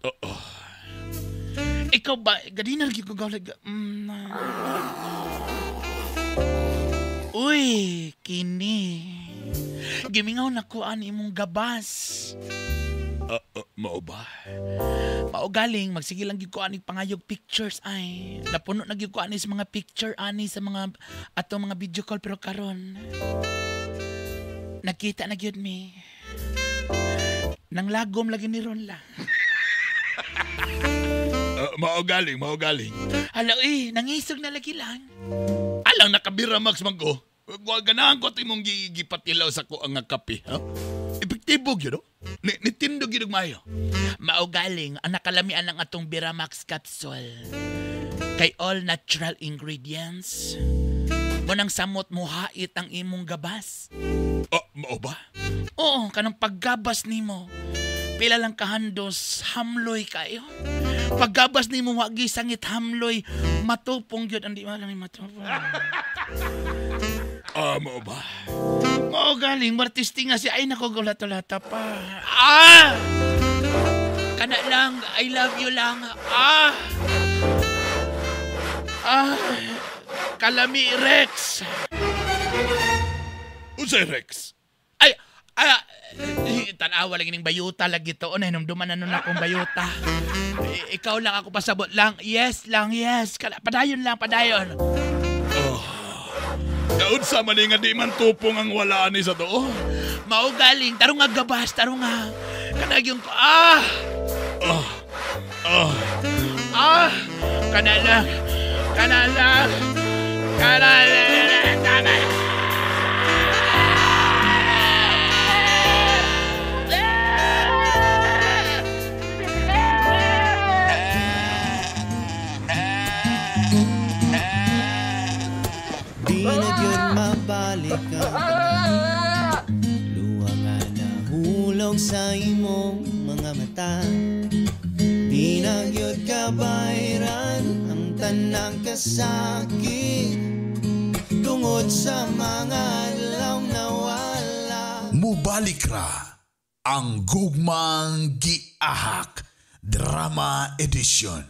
Oo. Ikaw ba gadinar gyud ko gawlag. Uy, kini. Gimingaw na ko ani imong gabas. Mao ba? Mao galing magsige lang gyud ko ani pangayog pictures ay. Napuno na gyud ko ani sa mga picture ani sa mga atong mga video call pero karon nakita na gyud mi. Nang lagom lagi ni Ron la. Mao galing, mao galing. Hala nangisog na lagi lang. Alang nakabira Max man ko. Ganahan ko ito imong gipatilaw sa ko ang kape. Ha? Epektibo gyud, no? Nitindog gyud og maayo. Mao galing ang nakalamian ng atong Biramax capsule. Kay all natural ingredients. Mo nang samot mo hait ang imong gabas. Oh, mao ba? Oo, kanang paggabas nimo. Pila lang kahandos, hamloy kayo. Paggabas nimo wagi sangit hamloy, matupong gyud ang di man lang matupong. Mao ba? Mao galing, martisti nga siya. Ay, nako, gulato-lata pa. Ah! Kana lang, I love you lang. Ah! Ah! Kalami, Rex! Unsay Rex? Ay! Tanawa lang ining bayuta lagi to. Nahinumduman na nun akong bayuta. Ikaw lang ako pasabot lang. Yes lang, yes. Padayon lang, padayon. Oh. Kaunsa man nga di man tupong ang wala ni sa to. Mao galing, tarong nga gabas, tarong nga. Kanag yung ah! Ah! Ah! Ah! Kana lang. Kana lang. Kana lang. Tama. Di na gyud mabalik ang tanan. Luha nga nahulog sa imong mga mata. Di na gyud kabayran ang tanang kasakit tungod sa mga adlaw nawala. Mubalik ra ang Gugmang Giahak Drama Edition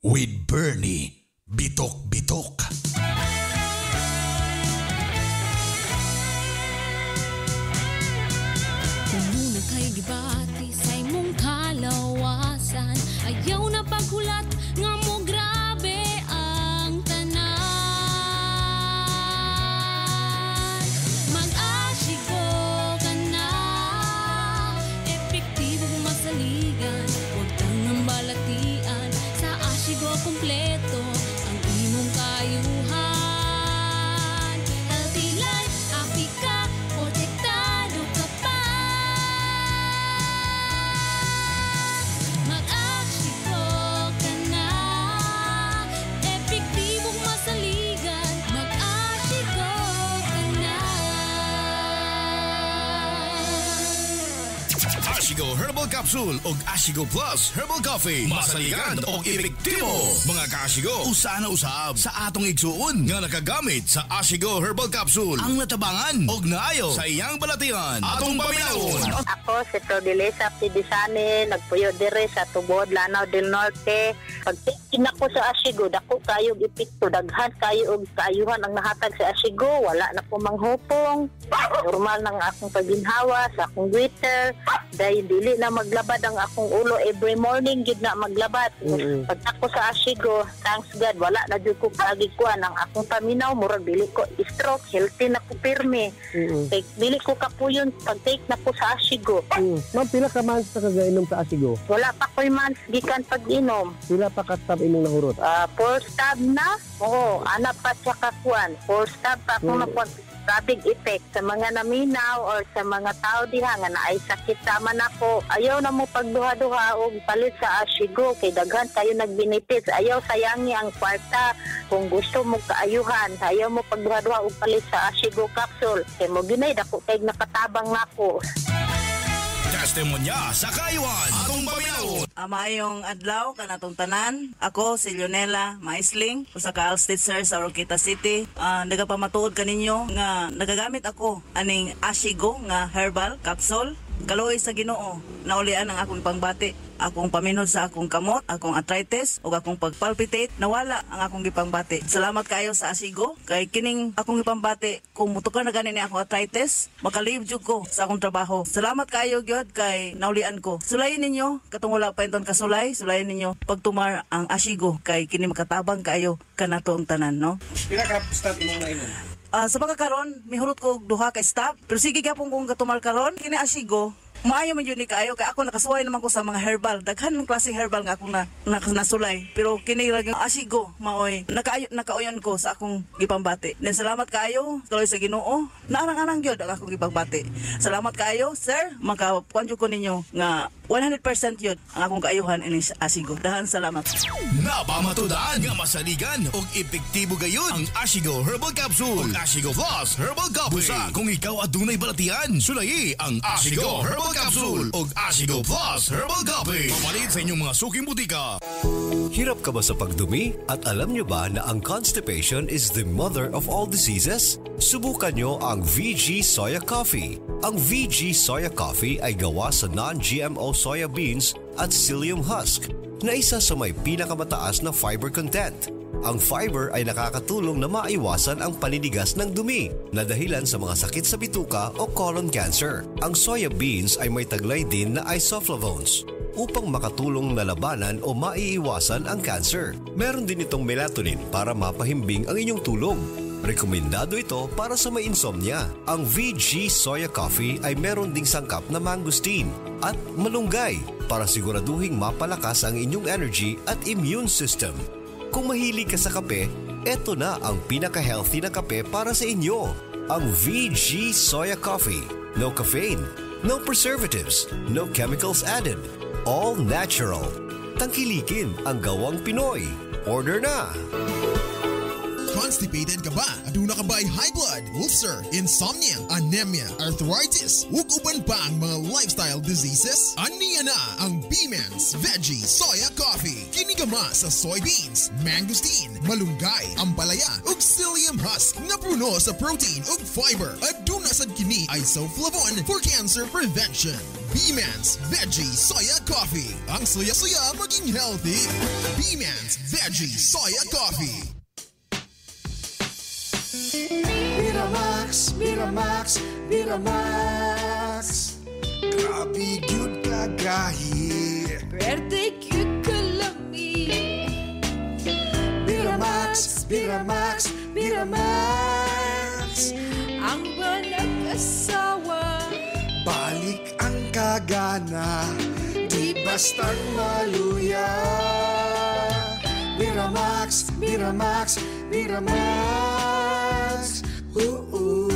with Bernie Bitok Bitok. Muna kay gibati sa imong kalawasan. Ayaw na paghulat nga mo grabe ang tanan. Mag-Ashigo ka na, epektibo masaligan, huwag tangang balatian. Sa Ashigo kompleto ang imong kayuhan. Healthy life, happy ka, protektado ka pa. Mag-Ashigo ka na, epektibong masaligan. Mag-Ashigo ka na. Ashigo Herbal Capsule og Ashigo Plus Herbal Coffee. Masaligan og epektibo. Mga ka-Ashigo, usa na usab sa atong igsuon nga nakagamit sa Ashigo Herbal Capsule ang natabangan og naayo sa iyang balatian. Atong paminawon. Ako si Prodelisa Pidisani, nagpuyo diri sa Tubod, Lanao del Norte. Pag ko sa Ashigo, dako kayo og epekto, daghan kayo og kaayuhan ang nahatag sa Ashigo, wala na ko manghupong. Normal nang akong pagginhawa sa akong waiter, dahil dili na maglabad ang akong ulo every morning gid na maglabad. Pag ako sa Ashigo, thanks God, wala na jud ko kagikuan ang akong paminaw, murag dili ko stroke, healthy na ko pirmi. Kay dili ko kapuyon pag take na ko sa Ashigo. Ma'am, pila ka months na kagainom sa Asigo? Wala pa ko'y months gikan pag-inom. Pila pa ka tab imong nahurot? 4 stab na. Oo, ana pa siya kakuan. 4 stab pa akong nakuan. Rapid effect sa mga naminaw or sa mga tao diha nga naay sakit sama nako. Ayaw na mo pagduha-duha og palit sa Ashigo kay daghan kayo nagbenefits. Ayaw sayangi ang kwarta kung gusto mo kaayuhan. Ayaw mo pagduha-duha og palit sa Ashigo capsule. Kay mo ginay dako kay nakatabang nako. Testimonya sa Kayuan. Atong paminawon. Maayong adlaw kanatong tanan. Ako si Leonela Maisling, usa ka Alstitzer sa Oroquita City. Nagapamatuod kaninyo nga nagagamit ako aning Ashigo nga herbal capsule. Kaluoy sa Ginoo, naulian ang akong pangbati. Akong paminhod sa akong kamot, akong arthritis ug akong pagpalpitate, nawala ang akong gipangbati. Salamat kaayo sa Asigo kay kining akong gipambati kung mutukar na gani ni akong arthritis, makalib jud ko sa akong trabaho. Salamat kaayo gyud kay naulian ko. Sulayin ninyo katong wala pa inton kasulay, sulayin ninyo pagtumar ang Asigo kay kini makatabang kaayo kanato ang tanan, no? Pila ka stab imong nainom? Sa pagkakaron, mihurot ko og duha ka stop. Pero sige gyapon kong gatumar karon, kini Asigo, maayo man yun ni kaayo kay ako nakasuway naman ko sa mga herbal. Daghan ng klase herbal nga akong nasulay. Pero kini ra gyud Asigo maoy nakauyon ko sa akong gipambati. Then salamat kaayo tuloy sa Ginoo. Naarang-arang gyud ang akong gipambati. Salamat kaayo, sir. Makakuan jud ko ninyo nga 100% yun ang akong kaayuhan ini Asigo. Dahan salamat. Napamatudaan nga masaligan og epektibo gayud ang Ashigo Herbal Capsule ug Ashigo Plus Herbal Coffee. Busa kung ikaw adunay balatian, sulayi ang Ashigo Herbal Capsule ug Ashigo Plus Herbal Coffee. Papalit sa inyong mga suking butika. Hirap ka ba sa pagdumi? At alam nyo ba na ang constipation is the mother of all diseases? Subukan nyo ang VG Soya Coffee. Ang VG Soya Coffee ay gawa sa non-GMO soya beans at psyllium husk na isa sa may pinakamataas na fiber content. Ang fiber ay nakakatulong na maiwasan ang paninigas ng dumi na dahilan sa mga sakit sa bituka o colon cancer. Ang soya beans ay may taglay din na isoflavones upang makatulong na labanan o maiiwasan ang cancer. Meron din itong melatonin para mapahimbing ang inyong tulog. Rekomendado ito para sa may insomnia. Ang VG Soya Coffee ay meron ding sangkap na mangosteen at malunggay para siguraduhing mapalakas ang inyong energy at immune system. Kung mahilig ka sa kape, eto na ang pinaka-healthy na kape para sa inyo. Ang VG Soya Coffee. No caffeine, no preservatives, no chemicals added. All natural. Tangkilikin ang gawang Pinoy. Order na! Constipated ka ba? Aduna ka ba ay high blood, ulcer, insomnia, anemia, arthritis, ug uban pa ang mga lifestyle diseases? Aniya na ang B-Man's Veggie Soya Coffee. Kinigama sa soybeans, mangosteen, malunggay, ampalaya, ug psyllium husk nga puno sa protein ug fiber. Aduna sad kini isoflavone for cancer prevention. B-Man's Veggie Soya Coffee. Ang soya-soya maging healthy. B-Man's Veggie Soya Coffee. Miramax, Miramax, Miramax. Grabe gyud kagahi. Pwerte gyud kalami. Miramax, Miramax, Miramax. Ang manag-asawa, Balik ang kagana, di bastang maluya. Miramax, Miramax, Miramax. Ooh, ooh.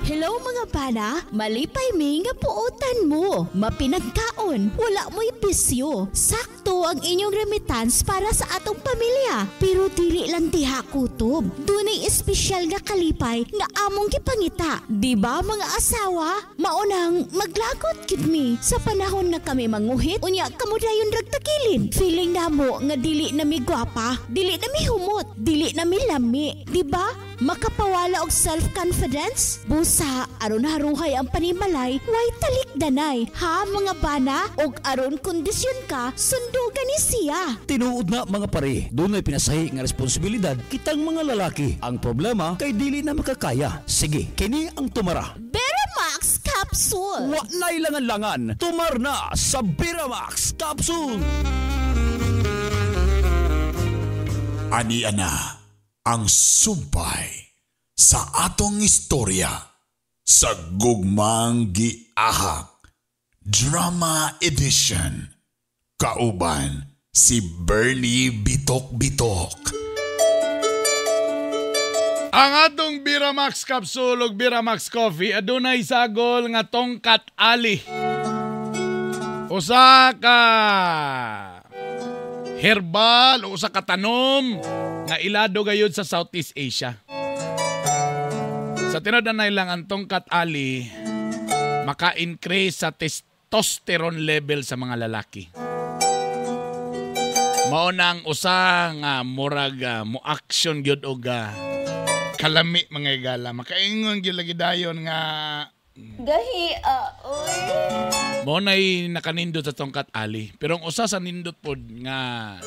Hello mga bana, Malipay mi nga puotan mo. Mapinagkaon, wala mo'y bisyo. Sakto ang inyong remittance para sa atong pamilya. Pero dili lang diha kutob. Dunay espesyal nga kalipay nga among gipangita. Di ba mga asawa? Maunang maglagot gid mi sa panahon nga kami manguhit unya kamo dayon ragtakilid. Feeling namo nga dili na mi gwapa, dili na mi humot, dili na mi lami. Di ba? Makapawala og self-confidence? Busa, aron haruhay ang panimalay, way talikdanay. Ha mga bana? Og aron kondisyon ka, sundugan ni siya. Tinuod na mga pare, dunay pinasahi nga responsibilidad kitang mga lalaki. Ang problema kay dili na makakaya. Sige, kini ang tumara. Beramax Capsule. Wa na'y langan-langan, tumar na sa Beramax Capsule. Ani ana ang sumpay sa atong istorya sa Gugmang Giahak Drama Edition. Kauban si Bernie Bitok Bitok. Ang atong Biramax Capsule ug Biramax Coffee adunay sagol nga tongkat ali. Usa ka herbal o usa ka tanom nga ilado gayud sa Southeast Asia. Sa tinuod na lang ang tongkat ali maka-increase sa testosterone level sa mga lalaki. Mao nang usa nga murag mo action gyud og kalami mga igala. Makaingon gyud lagi dayon nga gahi oy. Mao nay nakanindot sa tongkat ali. Pero ang usa sa nindot pod nga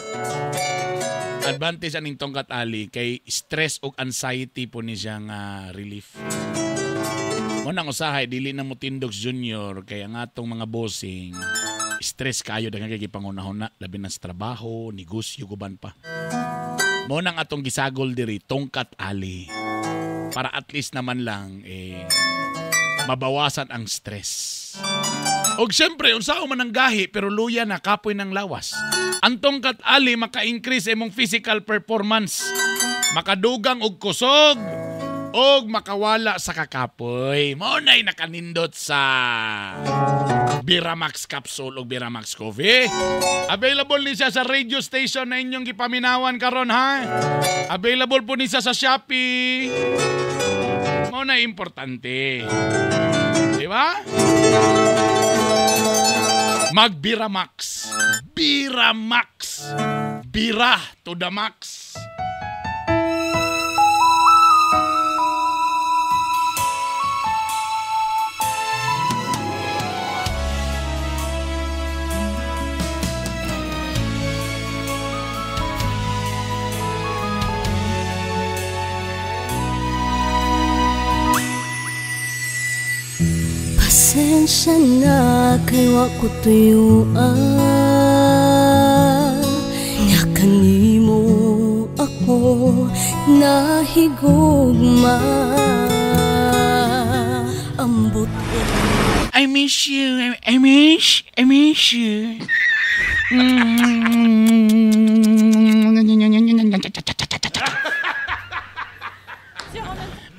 advantage aning tongkat ali kay stress ug anxiety po ni siya nga relief. Mao nang usahay dili na mo tindog junior kay ang atong mga bossing stress kayo daghan kay gipangunahon na labi na sa trabaho, negosyo guban pa. Mao nang atong gisagol diri tongkat ali para at least naman lang mabawasan ang stress. Og siyempre, unsaon man ang gahi pero luya na kapoy ng lawas. Ang tongkat ali maka-increase imong physical performance. Makadugang og kusog og makawala sa kakapoy. Mao na'y nakanindot sa Biramax Capsule og Biramax Coffee. Available ni siya sa radio station na inyong gipaminawan karon ha. Available po ni siya sa Shopee. Mao na importante. Di ba? Mag-Biramax. Biramax. Bira to the max. Pasensya na kay wa ko tuyuan nga kanimo ako nahigugma. Ambot I miss you. I miss you.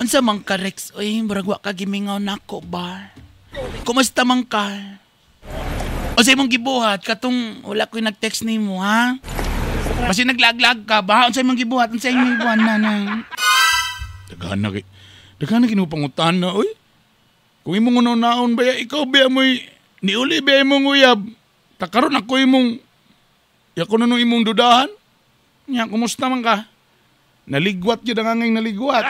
Unsa man ka, Rex? Uy, murag wa ka gimingaw nako ba? Kumusta man ka? O sa imong gibuhat, katong wala ko'y nag-text nimo, ha? Basi naglaglag ka ba? Unsa imong gibuhat? Unsa imong gibuhat na na? Daghan na kinupangutan na, oy. Kung imong unaon ba ya, ikaw ba mo'y niuli ba imong uyab? Takaron ako imong, yako na nung imong dudahan. Nya, kumusta man ka? Naligwat yun ang angay naligwat.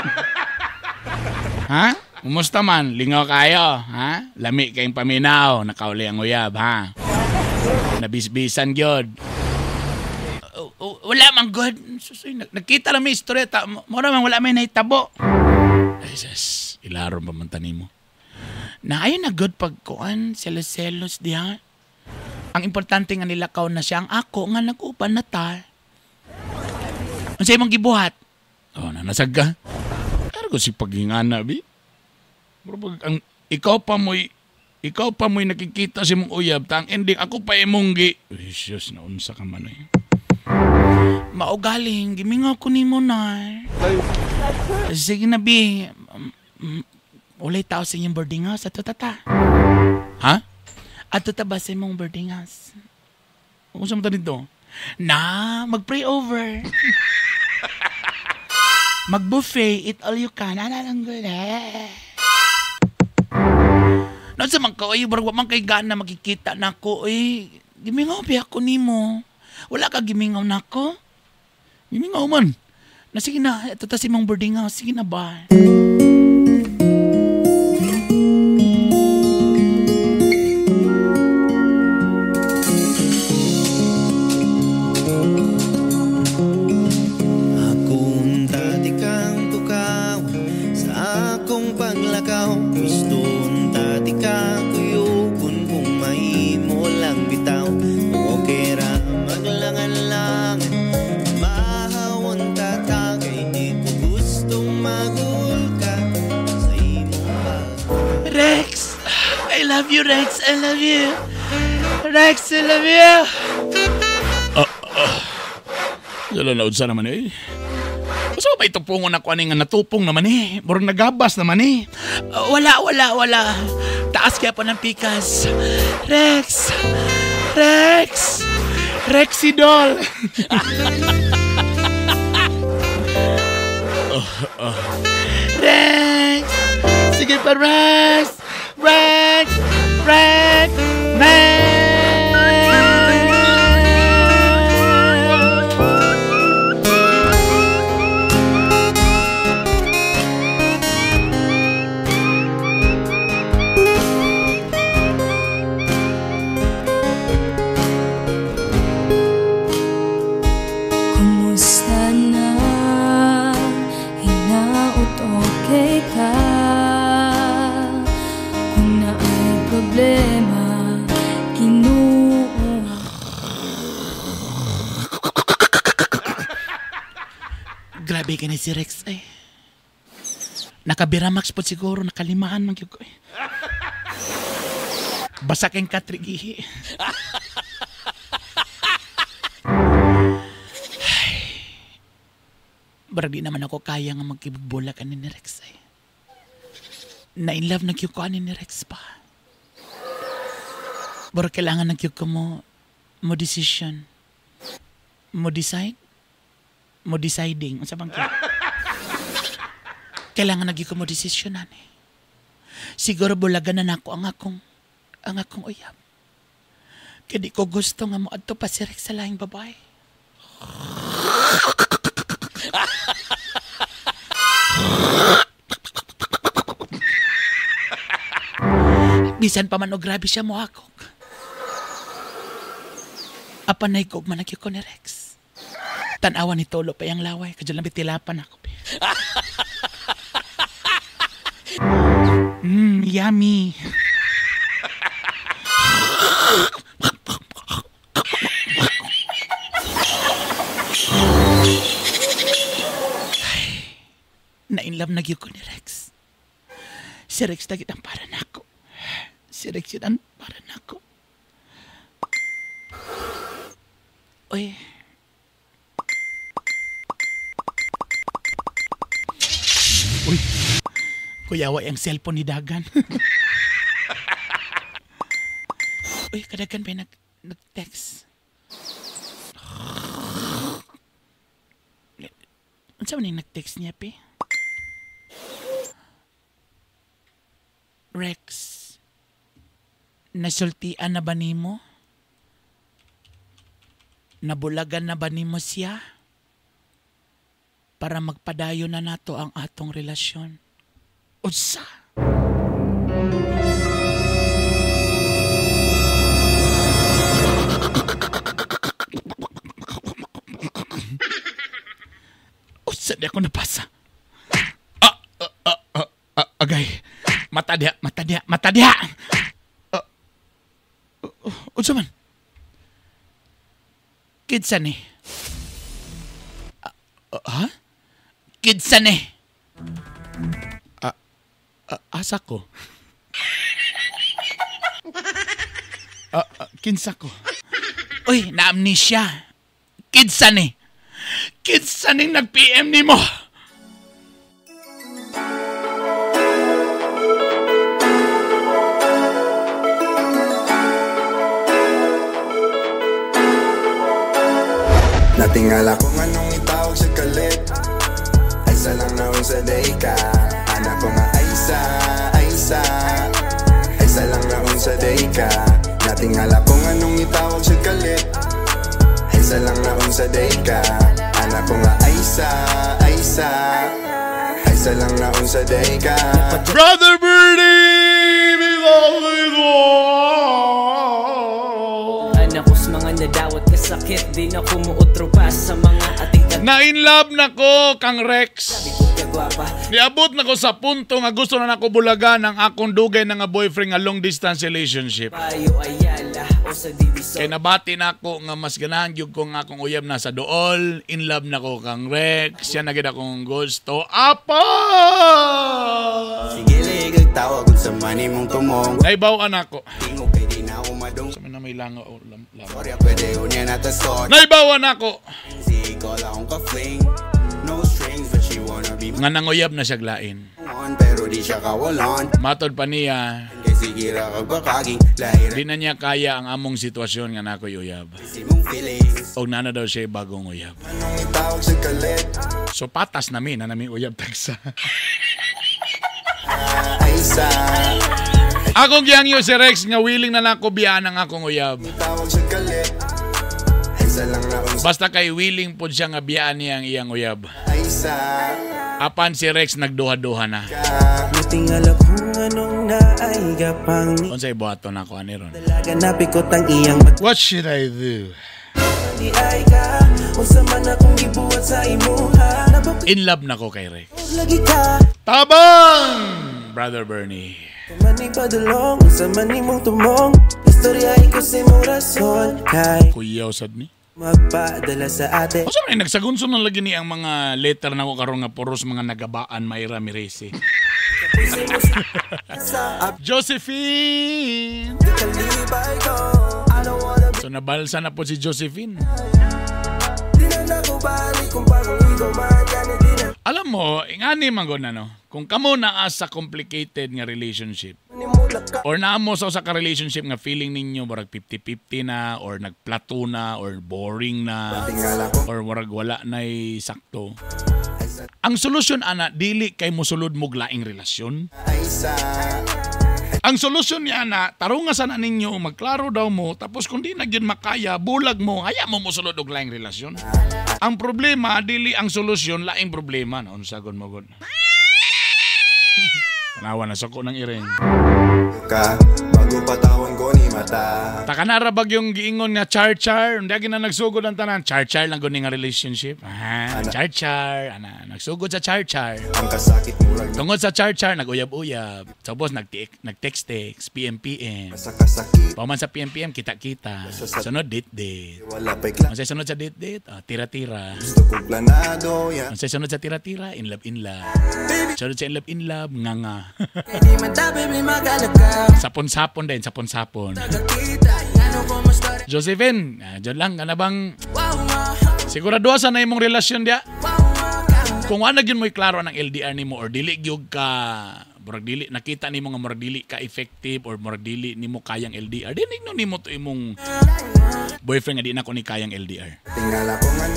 Ha? Kumusta man? Lingaw kayo, ha? Lami kayong paminaw, nakauli ang uyab, ha? Nabisbisan gyud. Wala man good. Nagkita lang may istorya. Mura man wala may nahitabo. Ay, sus, ilaron pa man tanin mo. Na ayon na good pagkuan, selos-selos diha. Ang importante nga nilakaw na siya ang ako nga nag-uban na ta. Unsa imong gibuhat? Oh, nanasag ka. Pero ko si paghingana bi. Murag ang ikaw pa mo'y nakikita si mong uyab ta ang ending ako pa imong gi. Jesus, naunsa ka man eh. Maugaling gimingaw ko nimo na. Sige na bi. Walay tao sa inyong boarding house. Ato tata. Ha? Ato ta ba sa imong boarding house? Kung saan mo ta dito? Na, mag-pray over. Mag-buffet, eat all you can. Ana lang gud. No sa man ka, oy, barag wa man kay gana makikita nako, oy. Gimingaw pa ako nimo. Wala ka gimingaw nako. Gimingaw man. Na sige na, ito ta si imong boarding house. Sige na ba? Akong tati kang tukaw sa akong paglakaw. Gusto tati ka kuyukon kung mahimo lang bitaw. Okay ra maglangan-langan, mahawon tata kay di ko gustong magulka sa imong pag. Rex! I love you, Rex. I love you. Rex, I love you. Wala na unsa naman eh. Basta ba itupungon ako ani nga natupong naman eh. Murag nagabas naman eh. Wala, wala, wala. Taas kaya pa ng pikas. Rex! Rex! Rexy doll! Rex! Sige pa, Rex! Rex! Rex! Rex! Kumusta na? Hinaot okay ka? Kung naay problema, kinuha. Grabe ka na si Rex ay. Nakabiramax po siguro, nakalimahan man gyud ko eh. Basa kayong katrigihi. Barag di naman ako kaya nga magkibula ka ni Rex ay. Na-in love na gyud ko ani ni Rex pa. Barag kailangan na gyud ko mo decision. Mo decide? Mo deciding. Unsa bang gyud? Kailangan na gyud ko mo decision ani. Siguro bulagan na nako ang akong uyab. Kaya di ko gusto nga moadto pa si Rex sa lahing babae. Bisan pa man og grabe siya moakog. Apanay ko man ko ni Rex. Tan-awa ni Tolo pa yang laway. Kadyo lang bitilapan ako. Yummy. Na-in love na gyud ko ni Rex. Si Rex na ang para nako. Si Rex yun ang para nako. Uy. Uy. Kuyawa ang cellphone ni Dagan. Uy, kadagan ba nag-text? Unsa man yung nag-text niya, pe? Rex, nasultian na ba nimo? Nabulagan na ba nimo siya? Para magpadayon na nato ang atong relasyon. Unsa? Unsa di ako napasa? Agay. Mata diha, mata diha, mata diha. Unsa man? Kinsa ni? Ha? Kinsa ni? Asa ko? Kinsa ko? Uy, na-amnesia. Kinsa ni? Kinsa ning nag-PM nimo? Natingala kung anong itawag sa kalit. Aysa lang na unsa day ka. Anak ko nga Aysa, Aysa. Aysa lang na unsa day ka. Natingala kung anong itawag sa kalit. Aysa lang na unsa day ka. Anak ko nga Aysa, Aysa. Aysa lang na unsa day ka. Brother Birdie! Anak ko sa mga nadawat kasakit, di na kumuutro pa sa mga ating Na in love na ko kang Rex. Niabot na ko sa punto nga gusto na nako bulagan ang akong dugay na nga boyfriend nga long distance relationship. Kay nabati na ako nga mas ganahan gyud ko nga akong uyab na sa dool. In love na ko kang Rex. Siya na gid akong gusto. Apa! Sige ligag tawag sa mani mong tumong. Naibaw-an ako. Tingog kay di na umadong. Sa na may langaw. Sorry, pwede unya na tasod. Naibaw-an ako. Si ikaw lang akong ka-fling. No strings but she wanna be nga nanguyab na siya glain. On pero di siya kawalan. Matod pa niya. Kay sige ra kag bakaging lahira. Di na niya kaya ang among sitwasyon nga nakoy uyab. Simong feelings. Og nana daw siya bagong uyab. Anong itawag sa kalit? So patas nami na nami uyab tagsa. Aysa. Akong giyangyo si Rex nga willing na nako biyaan ang akong uyab. Tawag sa kalit. Aysa lang na unsa. Basta kay willing pod siya nga biyaan niya ang iyang uyab. Aysa. Apan si Rex nagduha-duha na. Natingala kung anong naiga pang Unsay buhaton nako ani ron? Dalaga na pikot ang iyang mat. What should I do? Di ay ka unsa man akong gibuhat sa imuha. In love na ko kay Rex. Lagi ka Tabang! Brother Bernie. Mani padulong unsa man imong tumong. Istorya ko sa imong rason kay Kuyaw sad ni. Magpadala sa ate. Unsa man nagsagunso na lagi ni ang mga letter nako karon nga puros mga nagabaan Mayra Mirese. Josephine. So nabalsa na po si Josephine. Alam mo, ingani man gud na no. Kung kamo naa sa complicated nga relationship or naa mo sa usa ka relationship nga feeling ninyo murag 50-50 na or nagplato na or boring na or murag wala na'y sakto. Ang solusyon ana dili kay mosulod mo laing relasyon. Ang solusyon niya na tarunga sana ninyo, magklaro daw mo, tapos kung di na gyud makaya, bulag mo, haya mo mosulod og laing relasyon. Ang problema dili ang solusyon, laing problema no unsa gud mo gud. Tanawa na suko ng iring. Ka bago patawan ko ni mata. Taka na ra bag yung giingon nga char-char, hindi na nagsugod ang tanan. Char-char lang gud ni nga relationship. Ah, char-char, ana nagsugod sa char-char. Ang kasakit murag tungod sa char-char naguyab-uyab. Tapos nag-text-text, PM-PM. Pauman sa PM-PM kita-kita. Sunod date-date. Wala pa'y kla. Unsay sunod sa date-date? Ah, tira-tira. Gusto kong planado ya. Unsay sunod sa tira-tira? In love, in love. Sunod sa in love, in love, nga-nga. Sapon-sapon din, sapon-sapon. Josephine, dyan lang, ka na bang sigurado sa na imong relasyon diya? Kung wala gyud mo'y klaro ng LDR nimo or dili gyud ka murag dili nakita nimo nga murag dili ka effective or murag dili nimo kayang LDR, di nigno nimo to imong boyfriend nga di na ko ni kayang LDR.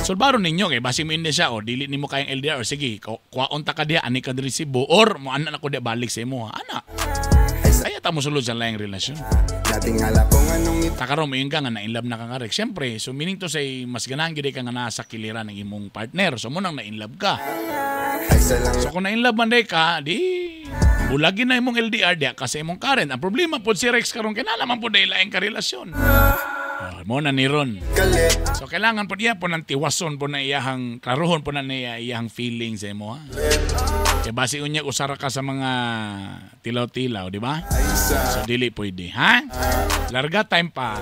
Sulbaro ninyo kay basi mo hindi siya o dili nimo kayang LDR or sige kuwaon ta ka diha ani ka diri Cebu or mo ana na ko diha balik sa imo ana. Ay ta mo sulod sa laing relasyon. Takaron mo yun ka nga na in love na ka nga Rex. Siyempre, so meaning to say mas ganahan gyud ka nga nasa kiliran ng imong partner. So mo nang na in love ka. So kung na in love man day ka, di bulagin na imong LDR diya kasi imong current. Ang problema pod si Rex karon kay naa naman pod day laing ka relasyon. Oh, mo na ni Ron. So kailangan pod iya po ng tiwason po na iyahang klarohon po na niya iyahang feelings sa imo ha. Kay basi unya usara ka sa mga tilaw-tilaw, di ba? So dili pwede, ha? Larga time pa.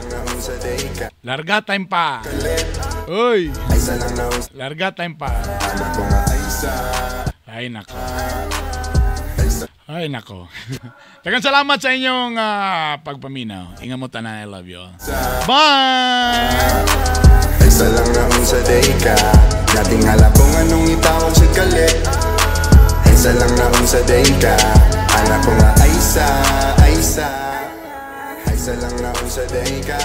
Larga time pa. Uy. Larga time pa. Ay nako. Ay nako. Daghang salamat sa inyong pagpaminaw. Ingat mo tanan, I love you all. Bye! Isa lang na unsa day ka. Natingala kung anong itawag sa kalit. Isa lang na unsa day ka. Anak ko nga Aysa, Aysa. Isa lang na unsa day ka.